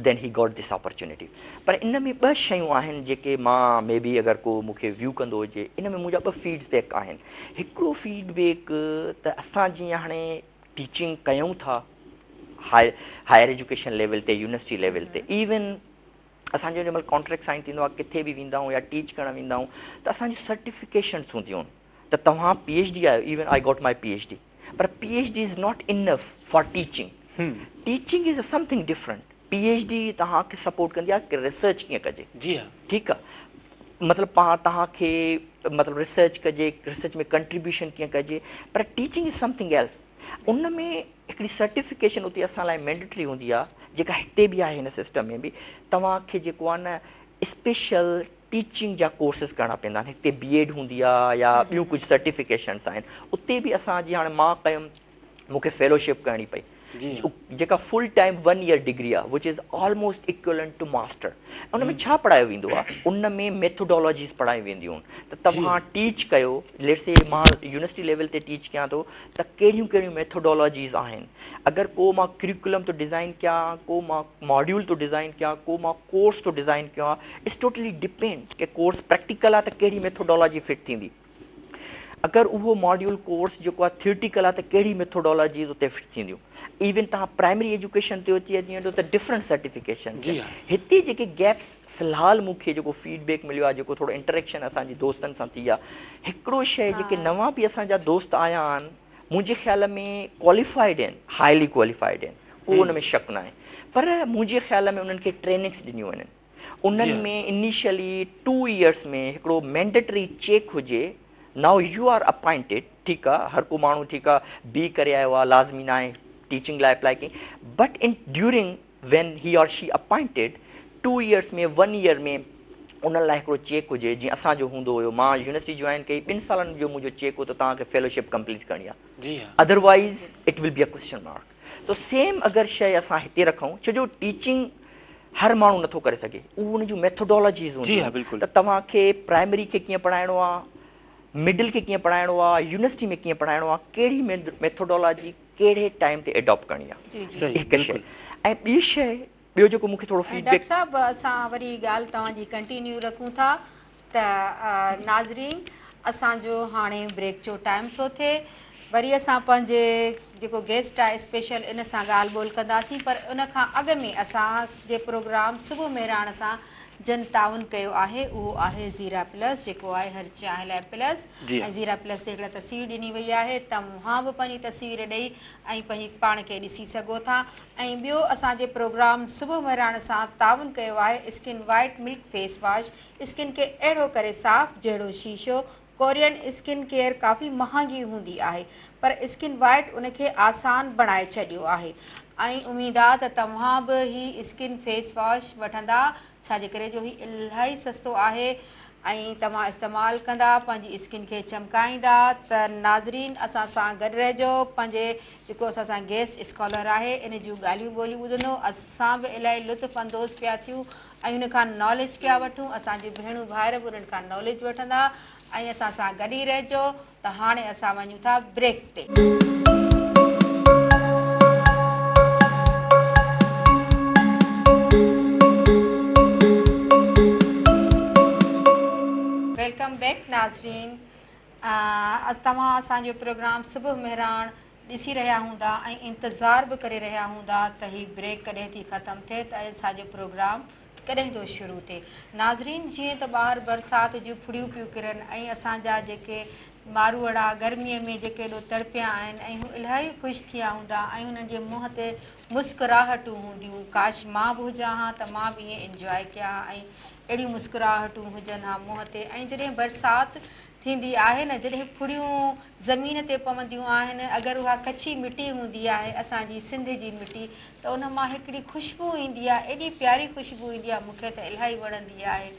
then he got this opportunity پر ان ۾ ٻه شيون آهن جيڪي مان مي بي اگر ڪو مون کي ويو ڪندو هجي ان ۾ منهنجا ٻه فيڊ بيڪ آهن هڪڙو فيڊ بيڪ ته اسان جيئن هاڻي ٽيچنگ ڪيون ٿا هائر ايجوڪيشن ليول تي يونيورسٽي ليول تي ايون اسان جو جنهن مهل ڪانٽريڪٽ سائن ٿيندو آهي ڪٿي به ويندا آهيون يا ٽيچ ڪرڻ ويندا آهيون ته اسان جون سرٽيفڪيشنس هونديون آهن ته توهان پي ايڇ ڊي آهيو even I got my P H D per P H D is not enough for teaching teaching is something different P H D توهان کي سپورٽ ڪندي آهي ڪي ريسرچ ڪيئن ڪجي جي ها ٺيڪ آهي مطلب پاڻ توهان کي مطلب ريسرچ ڪجي ريسرچ ۾ ڪنٽريبيوشن ڪيئن ڪجي پر ٽيچنگ از سمٿنگ ايلس ان ۾ هڪڙي سرٽيفڪيشن اتي اسان لاء مينڊيٽري هوندي آهي جيڪا هتي به آهي هن سسٽم ۾ به توهان کي جيڪو آهي نه اسپيشل ٽيچنگ جا ڪورسز ڪرڻا پوندا آهن هتي بي ايڊ هوندي آهي يا ٻيون ڪجهه سرٽيفڪيشنس آهن اتي به اسان جي هاڻي مان ڪيم مون کي فيلوشپ ڪرڻي پئي جيڪا full time one year degree آ which is almost equivalent to master ان ۾ ڇا پڙهايو ويندو آ ان ۾ ميٿوڊالاجيز پڙهايون وينديون آهن ته توهان ٽيچ ڪيو ليٽس سي مان يونيورسٽي ليول تي ٽيچ ڪيان ٿو ته ڪهڙيون ڪهڙيون ميٿوڊالاجيز آهن اگر ڪو مان ڪريڪولم ٿو ڊزائن ڪيان ڪو مان ماڊيول ٿو ڊزائن ڪيان ڪو مان ڪورس ٿو ڊزائن ڪيان it's totally depend K course practical آ ته ڪهڙي ميٿوڊالاجي فٽ ٿيندي اگر اهو ماڊيول ڪورس جيڪو آهي ٿيورٽيڪل آهي ته ڪهڙي ميٿوڊالاجيز اتي فٽ ٿينديون ايون توهان پرائمري ايجوڪيشن تي اچي وڃو ته ڊفرنٽ سرٽيفڪيشن هتي جيڪي گيپس في الحال مون کي جيڪو فيڊ بيڪ مليو آهي جيڪو ٿورو انٽريڪشن اسان جي دوستن سان ٿي آهي هڪڙو شيء جيڪي نوان به اسان جا دوست آيا آهن منهنجي خيال ۾ ڪواليفائيڊ آهن هائلي ڪواليفائيڊ آهن ڪو ان ۾ شڪ ناهي پر منهنجي خيال ۾ انهن کي ٽريننگس ڏنيون وڃن انهن ۾ انيشلي ٽو ايئرس ۾ هڪڙو مينڊيٽري چيڪ هجي نائو يو آر اپائنٽيڊ ٺيڪ آ هر ڪو ماڻهو ٺيڪ آ بي ڪري آيو آ لازمي ناهي ٽيچنگ لاء اپلائي ڪئي but in during when he or she appointed two years ۾ one year ۾ انهن لاء هڪڙو چيڪ هجي جيئن اسان جو هوندو هيو مان يونيورسٽي جوائن ڪئي ٻن سالن جو منهنجو چيڪ هو ته توهان کي فيلوشپ ڪمپليٽ ڪرڻي آ otherwise it will be a question mark تو سيم اگر شيء اسان هتي رکون ڇو جو ٽيچنگ هر ماڻهو نٿو ڪري سگهي اهو ان جون ميٿوڊالاجيز هونديون ته توهان کي پرائمري کي ڪيئن پڙهائڻو آهي مڊل کي ڪيئن پڙهائڻو آهي يونيورسٽي ۾ ڪيئن پڙهائڻو آهي ڪهڙي ميٿوڊالاجي ڪهڙي ٽائيم تي اڊاپٽ ڪرڻي آهي هڪ شيء ۽ ٻي شيء ٻيو جيڪو مون کي ٿورو فيڊ بيڪ ڊاڪٽر صاحب اسان وري ڳالهه توهان جي ڪنٽينيو رکون ٿا ته ناظرين اسان جو هاڻي بريڪ جو ٽائيم ٿو ٿئي وري اسان پنهنجي جيڪو گيسٽ آهي اسپيشل ان سان ڳالهه ٻولهه ڪنداسين پر ان کان اڳ ۾ اسان جي پروگرام صبح مهراڻ سان جن تعاون ڪيو آهي اهو آهي زيرا پلس جيڪو آهي هر چانهه لاء پلس ۽ زيرا پلس تي هڪڙا تصوير ڏني وئي آهي توهان به پنهنجي تصوير ڏئي ۽ پنهنجي پاڻ کي ڏسي سگهو ٿا ۽ ٻيو اسان جي پروگرام صبح مهراڻ سان تعاون ڪيو آهي skin white milk face wash skin کي اهڙو ڪري صاف جهڙو شيشو، ڪورين اسڪن ڪيئر ڪافي مهانگي هوندي آهي پر اسڪن وائيٽ ان کي آسان بڻائي ڇڏيو آهي ۽ اميد آ ته توهان به هي اسڪن فيس واش وٺندا ڇا جي ڪري جو هي الاهي سستو آهي ۽ توهان استعمال ڪندا پنهنجي اسڪن کي چمڪائيندا ته ناظرين اسان سان گڏ رهجو پنهنجي جيڪو اسان سان گيسٽ اسڪالر آهي ان جون ڳالهيون ٻولهيون ٻڌندو اسان به الاهي لطف اندوز پيا ٿيون ۽ ان کان ناليج پيا وٺون اسان جون ڀيڻون ڀائر به انهن کان ناليج وٺندا ۽ اسان سان گڏ ئي رهجو ته هاڻي اسان وڃون ٿا بريڪ تي. Welcome back ناظرين توهان اسان جو پروگرام صبح مهراڻ ڏسي رهيا هوندا ۽ انتظار به ڪري رهيا هوندا ته هي بريڪ ڪڏهن ٿي ختم ٿئي ته اسان جو پروگرام ڪڏهن ٿو شروع ٿئي. ناظرين جيئن ته ٻاهر برسات جون ڦڙيون پيون ڪرن ۽ اسان جا جيڪي ماروئڙا گرميء ۾ جيڪي ايڏو تڙپيا آهن ۽ هو الاهي خوش ٿيا هوندا ۽ انهن جي منهن تي مسڪراهٽون هونديون ڪاش مان به هجان ها ته مان به ائين انجواء ڪيان ها ۽ اهڙيون مسڪراهٽون هجن ها منهن تي ۽ جڏهن برسات ٿيندي آهي نه جڏهن ڦڙيون زمين تي پونديون آهن اگر اها ڪچي مٽي هوندي آهي اسان جي سنڌ جي مٽي ته ان مان هڪڙي خوشبو ايندي آهي ايڏي پياري خوشبو ايندي آهي مون کي ته الاهي وڻندي آهي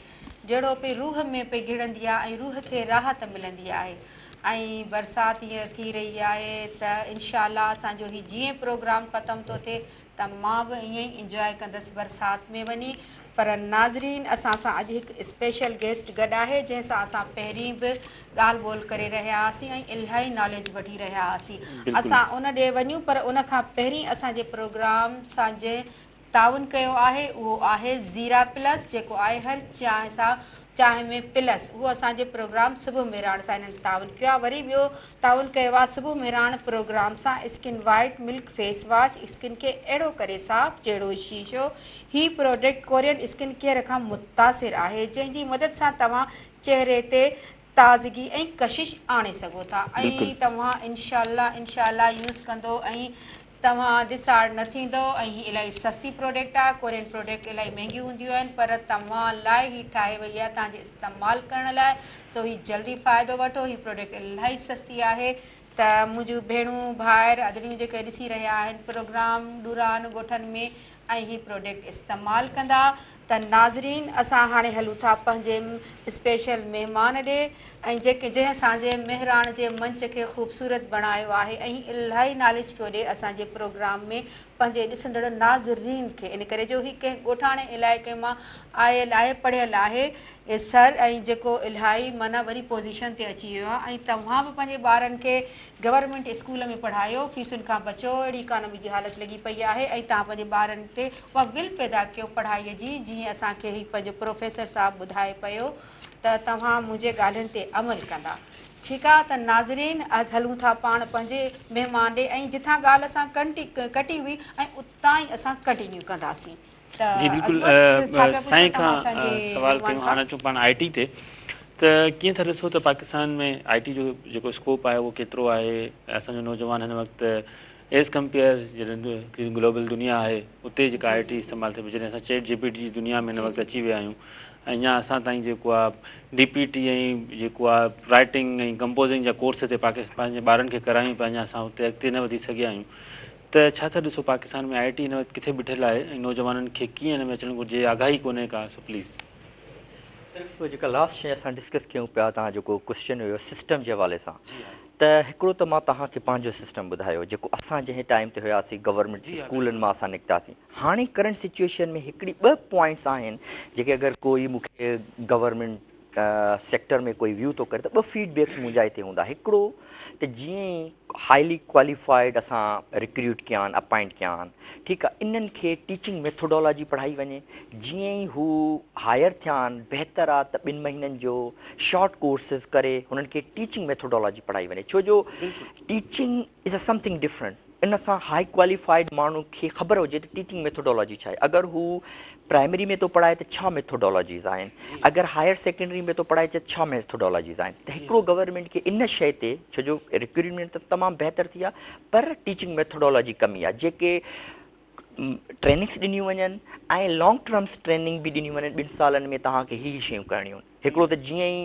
جهڙو پئي روح ۾ پئي گهڙندي آهي ۽ روح کي راحت ملندي آهي ۽ برسات هينئر ٿي رهي آهي ته انشاء الله اسان جو هي جيئن پروگرام ختم ٿو ٿئي ته مان به ائين ئي انجواء ڪندس برسات ۾ وڃي پر ناظرين اسان سان اڄ هڪ اسپيشل گيسٽ گڏ آهي جنهن سان اسان پهرين به ڳالهه ٻولهه ڪري رهيا هئاسين ۽ الاهي ناليج وٺي رهيا هئاسين اسان ان ڏي وڃون پر ان کان پهرين اسان جي پروگرام سان جنهن تعاون ڪيو آهي اهو آهي زيرا پلس جيڪو آهي هر چانهه سان چانهه ۾ پلس اهو اسان جي پروگرام صبح مهراڻ سان انهن تعاون ڪيو آهي وري ٻيو تعاون ڪيو آهي صبح مهراڻ پروگرام سان skin white milk face wash skin کي اهڙو ڪري صاف جهڙو شيشو هي پروڊڪٽ ڪورين اسڪن ڪيئر کان متاثر آهي جنهن جي مدد سان توهان چهري تي تازگي ۽ ڪشش آڻي سگهو ٿا ۽ توهان انشاء الله انشاء الله يوز ڪندو ۽ توهان ڊسآرڊ نه ٿيندؤ ۽ هي الاهي سستي پروڊڪٽ آهي ڪورين پروڊڪٽ الاهي مهنگيون هونديون آهن پر توهان لاء هي ٺاهي وئي آهي توهان جي استعمال ڪرڻ لاء سو هي جلدي فائدو وٺو هي پروڊڪٽ الاهي سستي آهي ته منهنجون ڀيڻون ڀائر ادڙيون جيڪي ڏسي رهيا آهن پروگرام ڏوران ڳوٺن ۾ ۽ هي پروڊڪٽ استعمال ڪندا ته ناظرين اسان هاڻي هلون ٿا پنهنجي اسپيشل مهمان ڏي ۽ جيڪي جنهن اسان جي مهراڻ جي منچ کي خوبصورت بڻايو آهي ۽ الاهي ناليج پيو ڏي اسان جي پروگرام ۾ پنهنجي ڏسندڙ ناظرين کي ان ڪري جو هي ڪنهن ڳوٺاڻي علائقي مان آيل آهي پڙهيل آهي سر ۽ جيڪو الاهي معنيٰ وري پوزيشن تي اچي ويو آهي ۽ توهان به پنهنجي ٻارن کي گورنمينٽ اسڪول ۾ پڙهايو فيسن کان بچو اهڙي اڪانومي جي حالت لڳي پئي آهي ۽ توهان پنهنجي ٻارن تي اها ول پيدا ڪيو پڙهائي جي جيئن اسان کي هي پنهنجو پروفيسر صاحب ٻڌائي پيو ته توهان منهنجي ڳالهين تي عمل ڪندا ٺيڪ آ ته ناظرين اڄ هلون ٿا پاڻ پنهنجي مهمان ڏي ۽ جتان ڳالهه اسان ڪٽي هئي ۽ اتان ئي اسان ڪنٽينيو ڪنداسين. ته جي بلڪل عظمت ڇا پيا پڇو سائين توهان کان اسان جي سوال مهمان ڪيون کان. هاڻ اچون پاڻ آء ٽي تي ته ڪيئن ٿا ڏسو ته پاڪستان ۾ آء ٽي جو جيڪو اسڪوپ آهي اهو ڪيترو آهي اسان جو نوجوان هن وقت ايز ڪمپيئر جڏهن گلوبل دنيا آهي اتي جيڪا جي آء جي ٽي جي استعمال ٿئي پئي جڏهن اسان چيٽ جي پي ٽي جي دنيا ۾ هن جي وقت جي اچي ويا آهيون ۽ اڃا اسان تائين جيڪو آهي ڊي پي ٽي ۽ جيڪو آهي رائٽنگ ۽ ڪمپوزنگ جا ڪورس هتي پاڪستان پنهنجي ٻارن کي ڪرايون پيا اڃا اسان اتي اڳتي نه وڌي سگهيا آهيون ته ڇا ٿا ڏسو پاڪستان ۾ آء ٽي هن وقت ڪٿي بيٺل آهي ۽ نوجوانن کي ڪيئن ان ۾ اچڻ گهرجي آگاهي ڪونهي ڪا سو پليز. صرف جيڪا لاسٽ شيء اسان ڊسڪس ڪيون پيا توهان جيڪو ڪوسچن هيو سسٽم جي حوالي سان ته هڪڙو ته مان توهان کي پنهنجو سسٽم ٻڌايو جيڪو اسان جنهن ٽائيم تي هياسين گورنمينٽ اسڪولن مان اسان نڪتاسين هاڻي ڪرنٽ سچويشن ۾ هڪڙي ٻه پوائنٽس آهن جيڪي اگر ڪوئي مون کي گورنمينٽ سيڪٽر ۾ ڪوئي ويو ٿو ڪري ته ٻه فيڊ بيڪس منهنجا هتي هوندا هڪڙو ته جيئن ئي هائلي ڪواليفائيڊ اسان ريڪروٽ ڪيا آهن اپائنٽ ڪيا آهن ٺيڪ آهي انهن کي ٽيچنگ ميٿوڊالاجي پڙهائي وڃي جيئن ئي هو هائر ٿيا آهن بهتر آهي ته ٻن مهينن جو شارٽ ڪورسز ڪري هنن کي ٽيچنگ ميٿوڊالاجي پڙهائي وڃي ڇو جو teaching is a something different ان سان هائي ڪواليفائيڊ ماڻهو کي خبر هجي ته ٽيچنگ ميٿوڊالاجي ڇا آهي اگر هو پرائمري ۾ ٿو پڙهائي ته ڇا ميٿوڊالاجيز آهن اگر هائر سيڪنڊري ۾ ٿو پڙهائي ته ڇا ميٿوڊالاجيز آهن ته هڪڙو گورنمينٽ کي ان شيء تي ڇو جو ريڪروٽمينٽ ته تمام بهتر ٿي آهي پر ٽيچنگ ميٿوڊالاجي ڪمي آهي جيڪي ٽريننگس ڏنيون وڃن ۽ لانگ ٽرمس ٽريننگ به ڏنيون وڃن ٻن سالن ۾ توهان کي هي هي شيون ڪرڻيون آهن هڪڙو ته جيئن ئي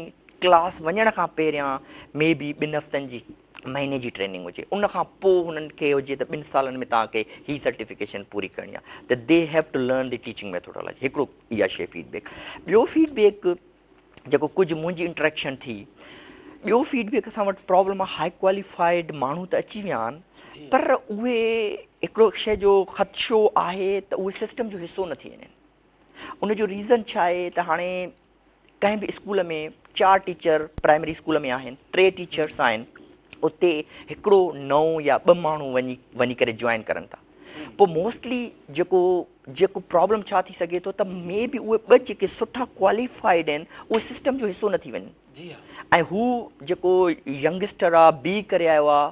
ڪلاس وڃڻ کان پهريان مي بي ٻن هفتن جي مهيني جي ٽريننگ هجي ان کان پوء هنن کي هجي ته ٻن سالن ۾ توهان کي هي سرٽيفڪيشن پوري ڪرڻي آهي ته they have to learn the teaching methodology هڪڙو اها شي فيڊ بيڪ ٻيو فيڊ بيڪ جيڪو ڪجهه منهنجي انٽريڪشن ٿي ٻيو فيڊ بيڪ اسان وٽ پرابلم آهي هائي ڪواليفائيڊ ماڻهو ته اچي ويا آهن پر اهي هڪڙو شي جو خدشو آهي ته اهي سسٽم جو حصو نه ٿي وڃن ان جو ريزن ڇا آهي ته هاڻي ڪنهن به اسڪول ۾ چار ٽيچر پرائمري اسڪول ۾ آهن ٽي ٽيچرس آهن اتي هڪڙو نئون يا ٻه ماڻهو وڃي وڃي ڪري جوائن ڪرن ٿا پوء موسٽلي جيڪو جيڪو پرابلم ڇا ٿي سگهي ٿو ته مي بي اهي ٻه جيڪي سٺا ڪواليفائيڊ آهن اهي سسٽم جو حصو نه ٿي وڃن ۽ هو جيڪو ينگسٽر آ بي ڪري آيو آ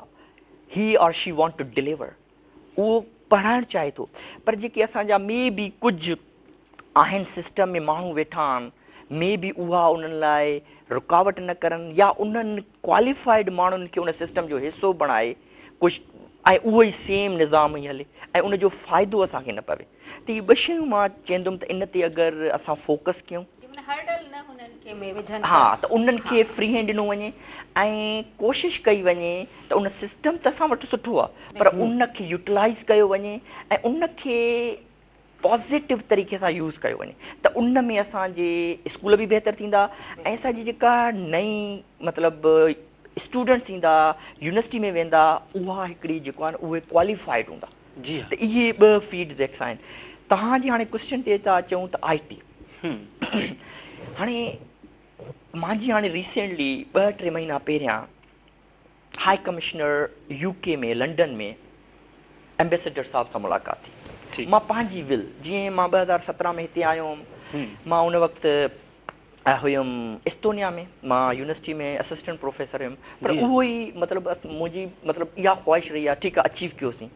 he or she want to deliver اهو پڙهائڻ چاهي ٿو پر جيڪي اسان جا مي بي ڪجهه آهن سسٽم ۾ ماڻهو ويٺا آهن مي بي اها انهن لاء رڪاوٽ نه ڪرن يا انهن ڪواليفائيڊ ماڻهن کي ان سسٽم جو حصو بڻائي ڪجهه ۽ اهو ئي سيم نظام ئي هلي ۽ ان جو فائدو اسان کي نه پوي ته هي ٻه شيون مان چوندم ته ان تي اگر اسان فوڪس ڪيون ها ته انهن کي فري هينڊ ڏنو وڃي ۽ ڪوشش ڪئي وڃي ته ان سسٽم ته اسان وٽ سٺو آهي پر ان کي يوٽيلائز ڪيو وڃي ۽ ان کي پازيٽو طريقي سان يوز ڪيو وڃي ته ان ۾ اسان جي اسڪول به بهتر ٿيندا ۽ اسان جي جيڪا نئين مطلب اسٽوڊنٽس ايندا يونيورسٽي ۾ ويندا اها هڪڙي جيڪو آهي اهي ڪواليفائيڊ هوندا جي ته اهي ٻه فيڊ بيڪس آهن توهان جي هاڻي ڪوشچن تي ٿا اچون ته آئي ٽي هاڻي مانجي هاڻي ريسينٽلي ٻه ٽي مهينا پهريان high commissioner U K ۾ London ۾ ambassador صاحب سان ملاقات ٿي. مان پنهنجي ول جيئن مان 2017 ۾ هتي آيو هوم مان ان وقت هيم استونيا ۾ مان يونيورسٽي ۾ اسسٽنٽ پروفيسر هيم پر اهو ئي مطلب منهنجي مطلب اها خواهش رهي آهي ٺيڪ آهي اچيو ڪيوسين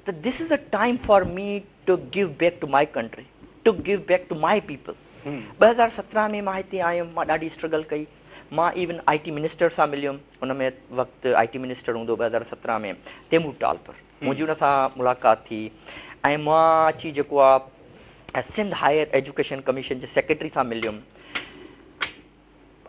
ته this is a time for me to give back to my country to give back to my people 2017 ۾ مان هتي آيم مان ڏاڍي اسٽرگل ڪئي مان ايون آئي ٽي منسٽر سان مليم ان ۾ وقت آئي ٽي منسٽر هوندو 2017 ۾ تيمور ٽالپر منهنجي ان سان ملاقات ٿي ۽ مان اچي جيڪو آ سنڌ هائر ايجوڪيشن ڪميشن جي سيڪريٽري سان مليم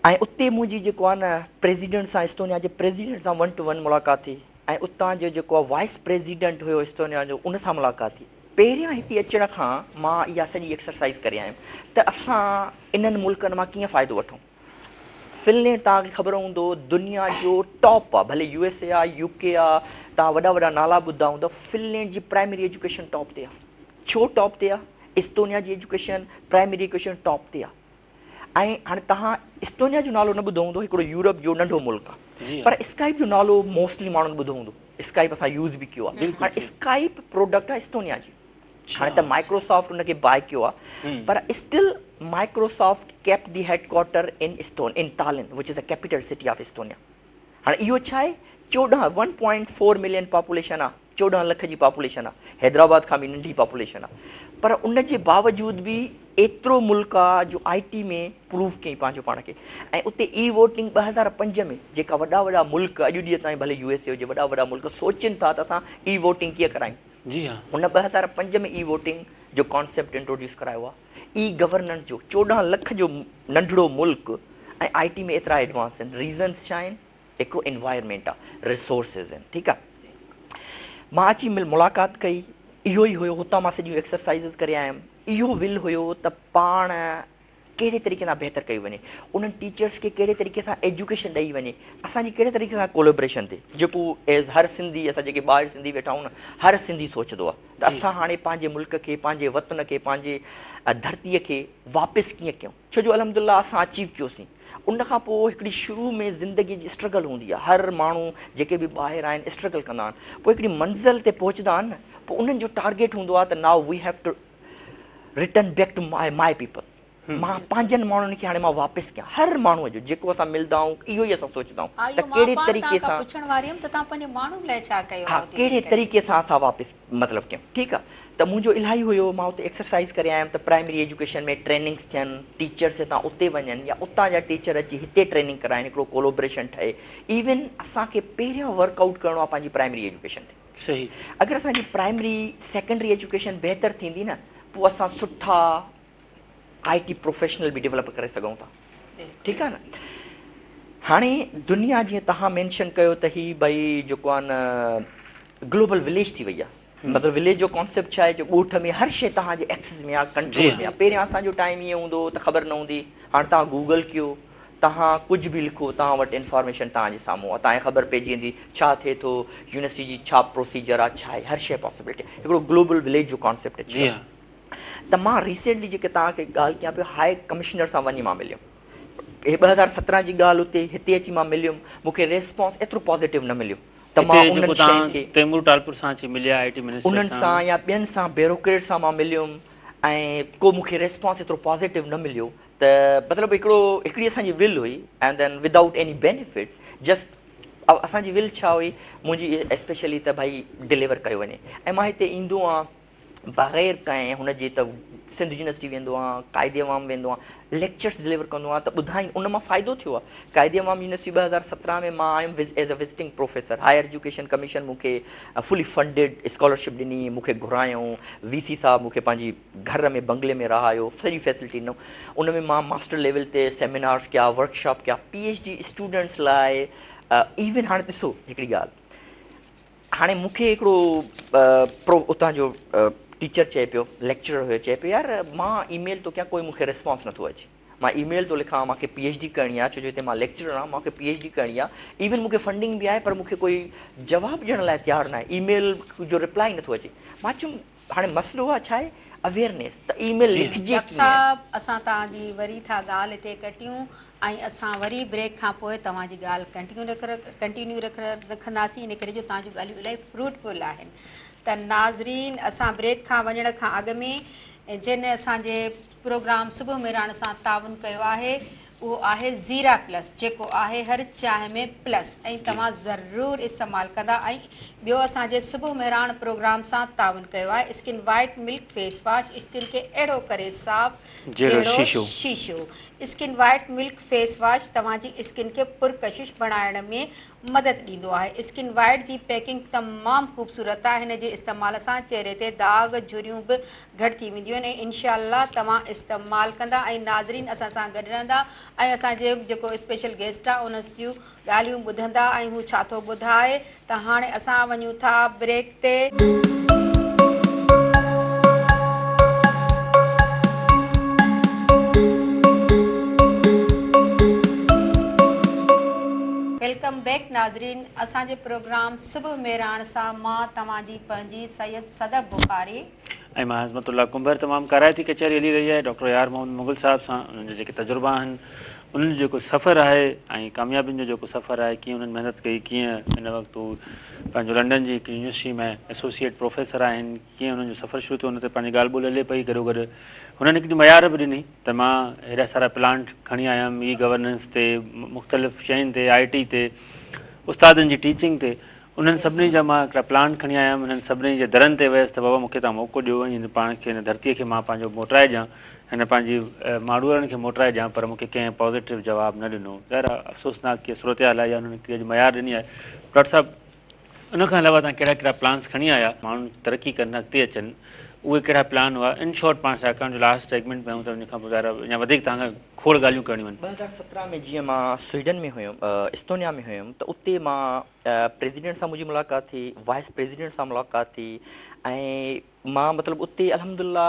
۽ اتي منهنجي جيڪو آ نه پريزيڊنٽ سان استونيا جي پريزيڊنٽ سان ون ٽو ون ملاقات ٿي ۽ اتان جو جيڪو آ وائس پريزيڊنٽ هيو استونيا جو ان سان ملاقات ٿي. پهريان هتي اچڻ کان مان اها سڄي ايڪسرسائز ڪري آيم ته اسان انهن ملڪن مان ڪيئن فائدو وٺون. فنلينڊ توهان کي خبر هوندو دنيا جو ٽاپ آ ڀلي يو ايس اي آ يو ڪي آ توهان وڏا وڏا نالا ٻڌا هوندا فنلينڊ جي پرائمري ايجوڪيشن ٽاپ تي آ ڇو ٽاپ تي آ استونيا جي ايجوڪيشن پرائمري ايجوڪيشن ٽاپ تي آ ۽ هاڻي توهان استونيا جو نالو نه ٻڌو هوندو هڪڙو يورپ جو ننڍو ملڪ آ پر اسڪائپ جو نالو موسٽلي ماڻهن ٻڌو هوندو اسڪائپ اسان يوز به ڪيو آ هاڻي اسڪائپ پروڊڪٽ آ استونيا جي هاڻي ته مائڪروسافٽ ان کي باء ڪيو آهي پر still Microsoft kept the headquarter in استون in Tallinn which is the capital city of Estonia هاڻي اهو ڇا آهي 14 1.4 ملين پاپوليشن آهي 14 لک جي پاپوليشن آهي حيدرآباد کان به ننڍي پاپوليشن آهي پر ان جي باوجود به ايترو ملڪ آ جو آء ٽي ۾ پروف ڪيائين پنهنجو پاڻ کي ۽ اتي اي ووٽنگ 2005 ۾ جيڪا وڏا وڏا ملڪ اڄ ڏينهن تائين ڀلي يو ايس اي هجي وڏا وڏا ملڪ سوچين ٿا ته اسان اي ووٽنگ ڪيئن ڪرايون جي ها. هن 2005 ۾ اي ووٽنگ جو ڪانسيپٽ انٽروڊيوس ڪرايو آهي. اي گورننس جو 14 لک جو ننڍڙو ملڪ ۽ آء ٽي ۾ ايترا ايڊوانس آهن. ريزنس ڇا آهن؟ هڪڙو انوائرمينٽ آهي، ريسورسز آهن، ٺيڪ آهي. مان اچي ملاقات ڪئي، اهو ئي هيو، هتان مان سڄيون ايڪسرسائيزز ڪري آيم. اهو ول هيو ته پاڻ ڪهڙي طريقي سان بهتر ڪيو وڃي انهن ٽيچرس کي ڪهڙي طريقي سان ايجوڪيشن ڏئي وڃي اسان جي ڪهڙي طريقي سان ڪولابريشن ٿئي جيڪو ايز هر سنڌي اسان جيڪي ٻاهر سنڌي ويٺا آهيون نه هر سنڌي سوچندو آهي ته اسان هاڻي پنهنجي ملڪ کي پنهنجي وطن کي پنهنجي ڌرتي کي واپس ڪيئن ڪيون ڇو جو الحمد لله اسان اچيو ڪيوسين ان کان پوء هڪڙي شروع ۾ زندگي جي اسٽرگل هوندي آهي هر ماڻهو جيڪي به ٻاهر آهن اسٽرگل ڪندا آهن پوء هڪڙي منزل تي پهچندا آهن نه پوء انهن جو ٽارگيٽ هوندو آهي ته now we have to return back to my my people مان پنهنجن ماڻهن کي هاڻي مان واپس ڪيان هر ماڻهو جو جيڪو اسان ملدا آهيون اهو ئي اسان سوچدا آهيون ته ڪهڙي طريقي سان پڇڻ واري هيم ته توهان پنهنجي ماڻهن لاء ڇا ڪيو ها ڪهڙي طريقي سان اسان واپس مطلب ڪيون ٺيڪ آ ته منهنجو الاهي هيو مان اتي ايڪسرسائز ڪري آيم ته پرائمري ايجوڪيشن ۾ ٽريننگس ٿين ٽيچرس هتان اتي وڃن يا اتان جا ٽيچر اچي هتي ٽريننگ ڪرائن هڪڙو ڪولوبريشن ٺهي ايون اسان کي پهريان ورڪ آئوٽ ڪرڻو آ پنهنجي پرائمري ايجوڪيشن تي صحيح. اگر اسان جي پرائمري سيڪنڊري ايجوڪيشن بهتر ٿيندي نه پوء اسان سٺا آء ٽي پروفيشنل به ڊيولپ ڪري سگهون ٿا ٺيڪ آهي نه هاڻي دنيا جيئن تهان مينشن ڪيو ته هي ڀئي جيڪو آهي نه گلوبل وليج ٿي وئي آهي مطلب وليج جو ڪانسيپٽ ڇا آهي جو ڳوٺ ۾ هر شي تهان جي ايڪسس ۾ آهي ڪنٽرول ۾ آهي پهريان اسان جو ٽائيم ائين هوندو هو ته خبر نه هوندي هاڻي تهان گوگل ڪيو توهان ڪجهه به لکو توهان وٽ انفارميشن توهان جي سامهون آهي توهان کي خبر پئجي ويندي ڇا ٿئي ٿو يونيورسٽي جي ڇا پروسيجر آهي ڇا آهي هر شيء پاسيبلٽي هڪڙو گلوبل وليج جو ڪانسيپٽ اچي ويو ته مان ريسينٽلي جيڪي توهان کي ڳالهه ڪيان پيو هاء ڪمشنر سان وڃي مان مليم هي 2017 جي ڳالهه اتي هتي اچي مان مليم مون کي ريسپانس ايترو پازيٽو نه مليو ته مان انهن شين کي تيمور ٽالپر سان اچي مليا I T minister انهن سان يا ٻين سان بيوروڪريٽ سان مان مليم ۽ ڪو مون کي ريسپانس ايترو پازيٽو نه مليو ته مطلب هڪڙو هڪڙي اسان جي ول هئي and then without any benefit just اسان جي ول ڇا هئي منهنجي اسپيشلي ته ڀائي ڊليور ڪيو وڃي ۽ مان هتي ايندو آهيان بغير ڪنهن هن جي ته سنڌ يونيورسٽي ويندو آهيان قائد عوام ويندو آهيان ليڪچرس ڊليور ڪندو آهيان ته ٻڌائين ان مان فائدو ٿيو آهي قائد عوام يونيورسٽي 2017 ۾ مان آيم as a visiting professor higher education commission مون کي فلي فنڊيڊ اسڪالرشپ ڏني مون کي گهرايائون وي سي صاحب مون کي پنهنجي گهر ۾ بنگلي ۾ رهايو سڄي فيسلٽي ڏنو ان ۾ مان ماسٽر ليول تي سيمينارز ڪيا ورڪشاپ ڪيا پي ايڇ ڊي اسٽوڊنٽس لاء ايون هاڻي ڏسو هڪڙي ڳالهه هاڻي مون کي هڪڙو پرو اتان جو ٽيچر چئي پيو ليڪچرر هيو چئي پيو يار مان اي ميل ٿو ڪيان ڪوئي مون کي ريسپانس نٿو اچي مان اي ميل ٿو لکان مون کي پي ايڇ ڊي ڪرڻي آهي ڇو جو هتي مان ليڪچرر آهيان مون کي پي ايڇ ڊي ڪرڻي آهي ايون مون کي فنڊنگ به آهي پر مون کي ڪوئي جواب ڏيڻ لاء تيار ناهي اي ميل جو رپلائي نٿو اچي مان چيم هاڻي مسئلو آ ڇا آهي اويئرنيس ته اي ميل لکجي ڊاڪٽر ڪيئن. صاحب اسان توهان جي وري ٿا ڳالهه هتي ڪٽيون ۽ اسان وري بريڪ کان پوء توهان جي ڳالهه ڪنٽينيو رکنداسين ان ڪري جو توهان جون ڳالهيون الاهي فروٽفل آهن ته ناظرين اسان بريڪ کان وڃڻ کان اڳ ۾ جن اسان جي پروگرام صبح مهراڻ سان تعاون ڪيو آهي اهو آهي زيرا پلس جيڪو آهي هر چانهه ۾ پلس ۽ توهان ضرور استعمال ڪندا ۽ ٻيو اسان جي صبح مهراڻ پروگرام سان تعاون ڪيو آهي skin white milk face wash skin کي اهڙو ڪري صاف جهڙو شيشو. شيشو skin white milk face wash توهان جي اسڪن کي پرڪشش بڻائڻ ۾ مدد ڏيندو آهي. اسڪن وائيٽ جي پيڪنگ تمام خوبصورت آهي هن جي استعمال سان چهري تي داغ جهريون به گهٽ ٿي وينديون آهن ۽ انشاء الله توهان استعمال ڪندا ۽ ناظرين اسان سان گڏ رهندا ۽ اسان جي جيڪو اسپيشل گيسٽ آهي ان جون ڳالهيون ٻڌندا ۽ هو ڇا ٿو ٻڌائي ته هاڻي اسان وڃون ٿا بريڪ تي. بيڪ ناظرين اسان جي پروگرام صبح مهراڻ سان مان توهان جي پنهنجي سيد صدف بخاري. ۽ مان عظمت الله ڪنڀر تمام ڪارائتي ڪچهري هلي رهي آهي ڊاڪٽر يار محمد مغل صاحب سان انهن جا جيڪي تجربا آهن انهن جو جيڪو سفر آهي ۽ ڪاميابين جو جيڪو سفر آهي ڪيئن انهن محنت ڪئي ڪيئن هن وقت هو پنهنجو لنڊن جي هڪ يونيورسٽي ۾ ايسوسيئيٽ پروفيسر آهن ڪيئن انهن جو سفر شروع ٿيو ان تي پنهنجي ڳالهه ٻولهه هلي پئي گڏوگڏ هنن هڪڙي معيار به ڏني ته مان هيڏا سارا پلانٽ کڻي آيم اي گورننس تي مختلف شين تي آء ٽي تي استادن جي ٽيچنگ تي انهن سڀني جا مان هڪڙا پلانٽ کڻي آيم انهن سڀني جي درن تي ويس ته بابا مون کي توهان موقعو ڏيو ۽ هن پاڻ کي هن ڌرتيء کي مان پنهنجو موٽرائي ڏيان هن پنهنجي ماڙورن کي موٽرائي ڏيان پر مون کي ڪنهن پازيٽو جواب نه ڏنو ظاهر آهي افسوسناڪ هيء صورتحال آهي يا انهن هڪڙي اڄ معيار ڏني آهي ڊاڪٽر صاحب ان کان علاوه توهان ڪهڙا ڪهڙا پلانس کڻي آيا ماڻهو ترقي ڪن اڳتي اچن اهي ڪهڙا پلان هئا ان شارٽ پاڻ ڇاڪاڻ جو لاسٽ سيگمينٽ ۾ آهيون ته ان کان پوء ظاهر آهي اڃا وڌيڪ توهان کان کوڙ ڳالهيون ڪرڻيون آهن. 2017 ۾ جيئن مان سوئيڊن ۾ هيم استونيا ۾ هيم ته اتي مان پريزيڊنٽ سان منهنجي ملاقات ٿي وائيس پريزيڊنٽ سان ملاقات ٿي ۽ مان مطلب اتي الحمدلله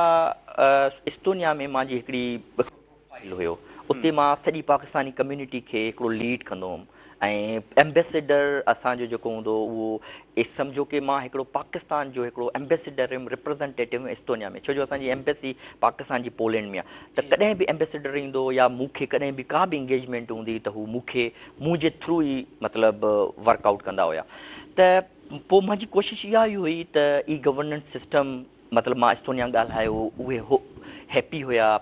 استونيا ۾ مانجي هڪڙي پروفائيل هيو اتي مان سڄي پاڪستاني ڪميونٽي کي هڪڙو ليڊ ڪندو هوم ۽ ايمبيسيڊر اسان جو جيڪو هوندو هو اهو سمجهو ڪي مان هڪڙو پاڪستان جو هڪڙو ايمبيسيڊر هيم ريپريزنٽيٽو هيم استونيا ۾ ڇو جو اسان جي ايمبيسي پاڪستان جي پولينڊ ۾ آهي ته ڪڏهن به ايمبيسيڊر ايندو يا مون کي ڪڏهن به ڪا به انگيجمينٽ هوندي ته هو مون کي منهنجي ٿرو ئي مطلب ورڪ آئوٽ ڪندا هيا ته پوء منهنجي ڪوشش اها ئي هئي ته اي گورننس سسٽم مطلب مان استونيا ڳالهايو اهي هيپي هيا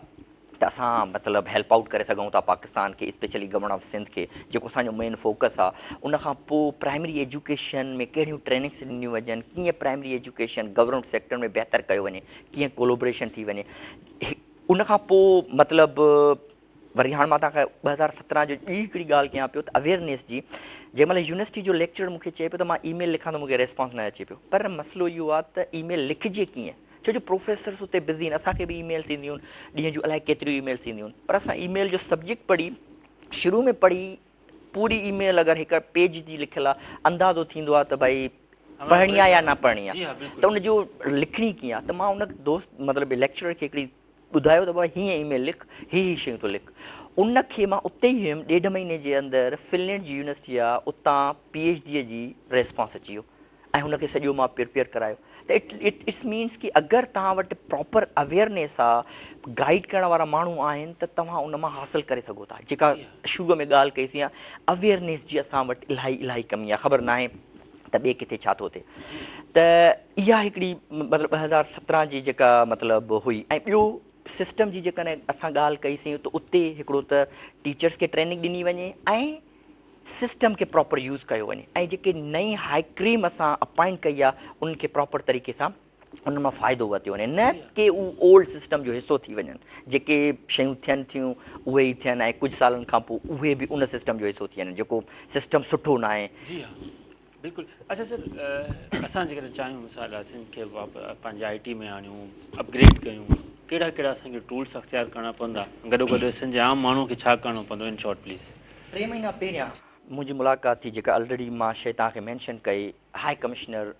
ته اسان مطلب هيلپ آئوٽ ڪري سگهون ٿا پاڪستان کي اسپيشلي گورنمينٽ آف سنڌ کي جيڪو اسان جو مين فوڪس آ ان کان پوء پرائمري ايجوڪيشن ۾ ڪهڙيون ٽريننگس ڏنيون وڃن ڪيئن پرائمري ايجوڪيشن گورنمينٽ سيڪٽر ۾ بهتر ڪيو وڃي ڪيئن ڪولوبريشن ٿي وڃي ان کان پوء مطلب وري هاڻ مان توهان کي 2017 جو ٻي هڪڙي ڳالهه ڪيان پيو ته اويئرنيس جي جنهن مهل يونيورسٽي جو ليڪچرر مون کي چئي پيو ته مان اي ميل لکان ٿو مون کي ريسپانس نه اچي پيو پر مسئلو اهو آ ته اي ميل لکجي ڪيئن ڇو جو پروفيسرس اتي بزي آهن اسان کي به اي ميلس اينديون آهن ڏينهن جون الائي ڪيتريون اي ميلس اينديون آهن پر اسان اي ميل جو سبجيڪٽ پڙهي شروع ۾ پڙهي پوري اي ميل اگر هڪ پيج جي لکيل آهي اندازو ٿيندو آهي ته ڀائي پڙهڻي آهي يا نه پڙهڻي آهي ته ان جو لکڻي ڪيئن آهي ته مان ان دوست مطلب ليڪچرر کي هڪڙي ٻڌايو ته بابا هيئن اي ميل لک هي هي شيون تون لک ان کي مان اتي ئي هيم ڏيڍ مهيني جي اندر فنلينڊ جي يونيورسٽي آهي اتان پي ايڇ ڊي جي ريسپانس اچي ويو ۽ هن کي سڄو مان پرپيئر ڪرايو ته it it it's means ڪي اگر توهان وٽ پراپر اويئرنيس آ گائيڊ ڪرڻ وارا ماڻهو آهن ته توهان ان مان حاصل ڪري سگهو ٿا جيڪا شروع ۾ ڳالهه ڪئي سين اويئرنيس جي اسان وٽ الاهي الاهي ڪمي آ خبر ناهي ته ٻئي ڪٿي ڇا ٿو ٿئي ته اها هڪڙي مطلب 2017 جي جيڪا مطلب هئي ۽ ٻيو سسٽم جي جيڪڏهن اسان ڳالهه ڪئي سين ته اتي هڪڙو ته ٽيچرس کي ٽريننگ ڏني وڃي ۽ سسٽم کي پراپر يوز ڪيو وڃي ۽ جيڪي نئين هائڪريم اسان اپائنٽ ڪئي آهي انهن کي پراپر طريقي سان انهن مان فائدو ورتو وڃي نه ڪي هو اولڊ سسٽم جو حصو ٿي وڃن جيڪي شيون ٿين ٿيون اهي ئي ٿين ۽ ڪجهه سالن کان پوء اهي به ان سسٽم جو حصو ٿي وڃن جيڪو سسٽم سٺو ناهي. جي ها بلڪل اڇا سر اسان جيڪڏهن چاهيون مثال اسين کي پنهنجي آئي ٽي ۾ آڻيون اپگريڊ ڪيون ڪهڙا ڪهڙا اسان کي ٽولس اختيار ڪرڻا پوندا گڏو گڏ سنڌ جي عام ماڻهو کي ڇا ڪرڻو پوندو ان شارٽ پليز. ٽي مهينا پهريان منهنجي ملاقات ٿي جيڪا الريڊي مان شيء توهان کي مينشن ڪئي هاء ڪمشنر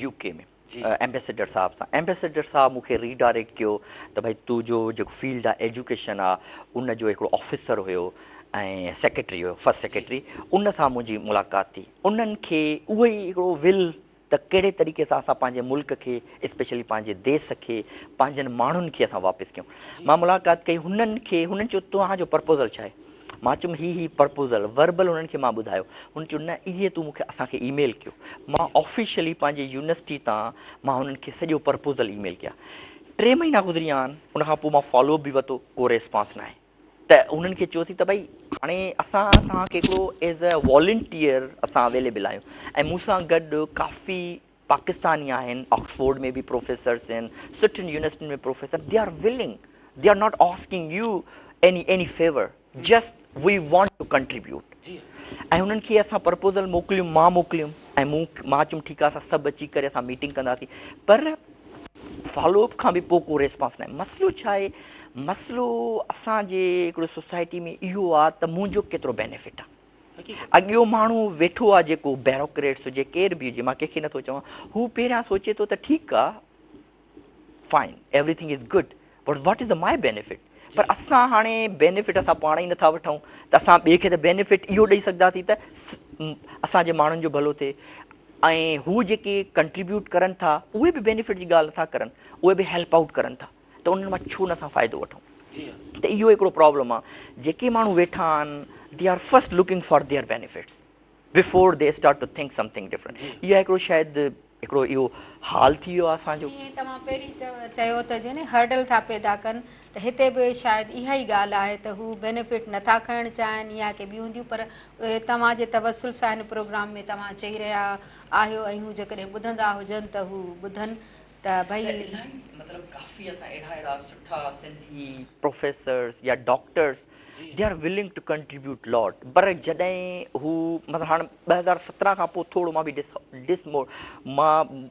يو ڪي ۾ ايمبيسيڊر صاحب سان ايمبيسيڊر صاحب مون کي ريڊائريڪٽ ڪيو ته ڀائي تو جو جيڪو فيلڊ آهي ايجوڪيشن آهي ان جو هڪڙو آفيسر هيو ۽ سيڪريٽري هيو فرسٽ سيڪريٽري ان سان منهنجي ملاقات ٿي انهن کي اهو ئي هڪڙو ول ته ڪهڙي طريقي سان اسان پنهنجي ملڪ کي اسپيشلي پنهنجي ديس کي پنهنجن ماڻهن کي اسان واپس ڪيون مان ملاقات ڪئي هنن کي هنن چيو توهان جو پرپوزل ڇا آهي مان چيم هي هي پرپوزل وربل هنن کي مان ٻڌايو هن چيو نه اهي تون مونکي اسان کي اي ميل ڪيو مان آفيشلي پنهنجي يونيورسٽي تان مان هنن کي سڄو پرپوزل اي ميل ڪيا ٽي مهينا گذري ويا آهن ان کان پوء مان فالو اپ به ورتو ڪو ريسپانس ناهي ته هنن کي چيوسين ته ڀئي هاڻي اسان توهان کي هڪڙو ايز اي والنٽيئر اسان اويليبل آهيون ۽ مون سان گڏ ڪافي پاڪستاني آهن آڪسفورڊ ۾ به پروفيسرس آهن سٺين يونيورسٽين ۾ professor they are willing they are not asking you any any favour just we want to contribute ۽ هنن کي اسان پرپوزل موڪليم مان موڪليم ۽ مون مان چيم ٺيڪ آهي اسان سڀ اچي ڪري اسان ميٽنگ ڪنداسين پر فالو اپ کان به پوء ڪو ريسپانس ناهي مسئلو ڇا آهي مسئلو اسان جي هڪڙو سوسائٽي ۾ اهو آهي ته منهنجو ڪيترو بينيفٽ آهي اڳيو ماڻهو ويٺو آهي جيڪو بيروڪريٽس هجي ڪير به هجي مان ڪنهن کي نٿو چوان هو پهريان سوچي ٿو ته ٺيڪ آهي fine everything is good but what is my benefit پر اسان هاڻي بينيفٽ اسان پاڻ ئي نٿا وٺون ته اسان ٻئي کي ته بينيفٽ اهو ڏئي سگهنداسين ته اسان جي ماڻهن جو ڀلو ٿئي ۽ هو جيڪي ڪنٽريبيوٽ ڪرن ٿا اهي به بينيفٽ جي ڳالهه نٿا ڪرن، اهي به هيلپ آئوٽ ڪرن ٿا ته انهن مان ڇو نه اسان فائدو وٺون. ته اهو هڪڙو پرابلم آ، جيڪي ماڻهو ويٺا آهن they are first looking for their benefits before they start to think something different. اها هڪڙو شايد هڪڙو اهو حال ٿي ويو آ اسان جو. جيئن توهان پهرين چيو ته جيئن هرڊل ٿا پيدا ڪن ته هتي به شايد اها ئي ڳالهه آهي ته هو بينيفٽ نٿا کڻڻ چاهين يا ڪي ٻيون هونديون پر اهي توهان جي توسل سان هن پروگرام ۾ توهان چئي رهيا آهيو ۽ هو جيڪڏهن ٻڌندا هجن ته هو ٻڌن ته ڀئي. ته الاهي مطلب ڪافي اسان اهڙا اهڙا سٺا سنڌي پروفيسرس يا doctors they are willing to contribute lot پر جڏهن هو مطلب هاڻ 2017 کان پوء ٿورو مان به ڊس ڊس مان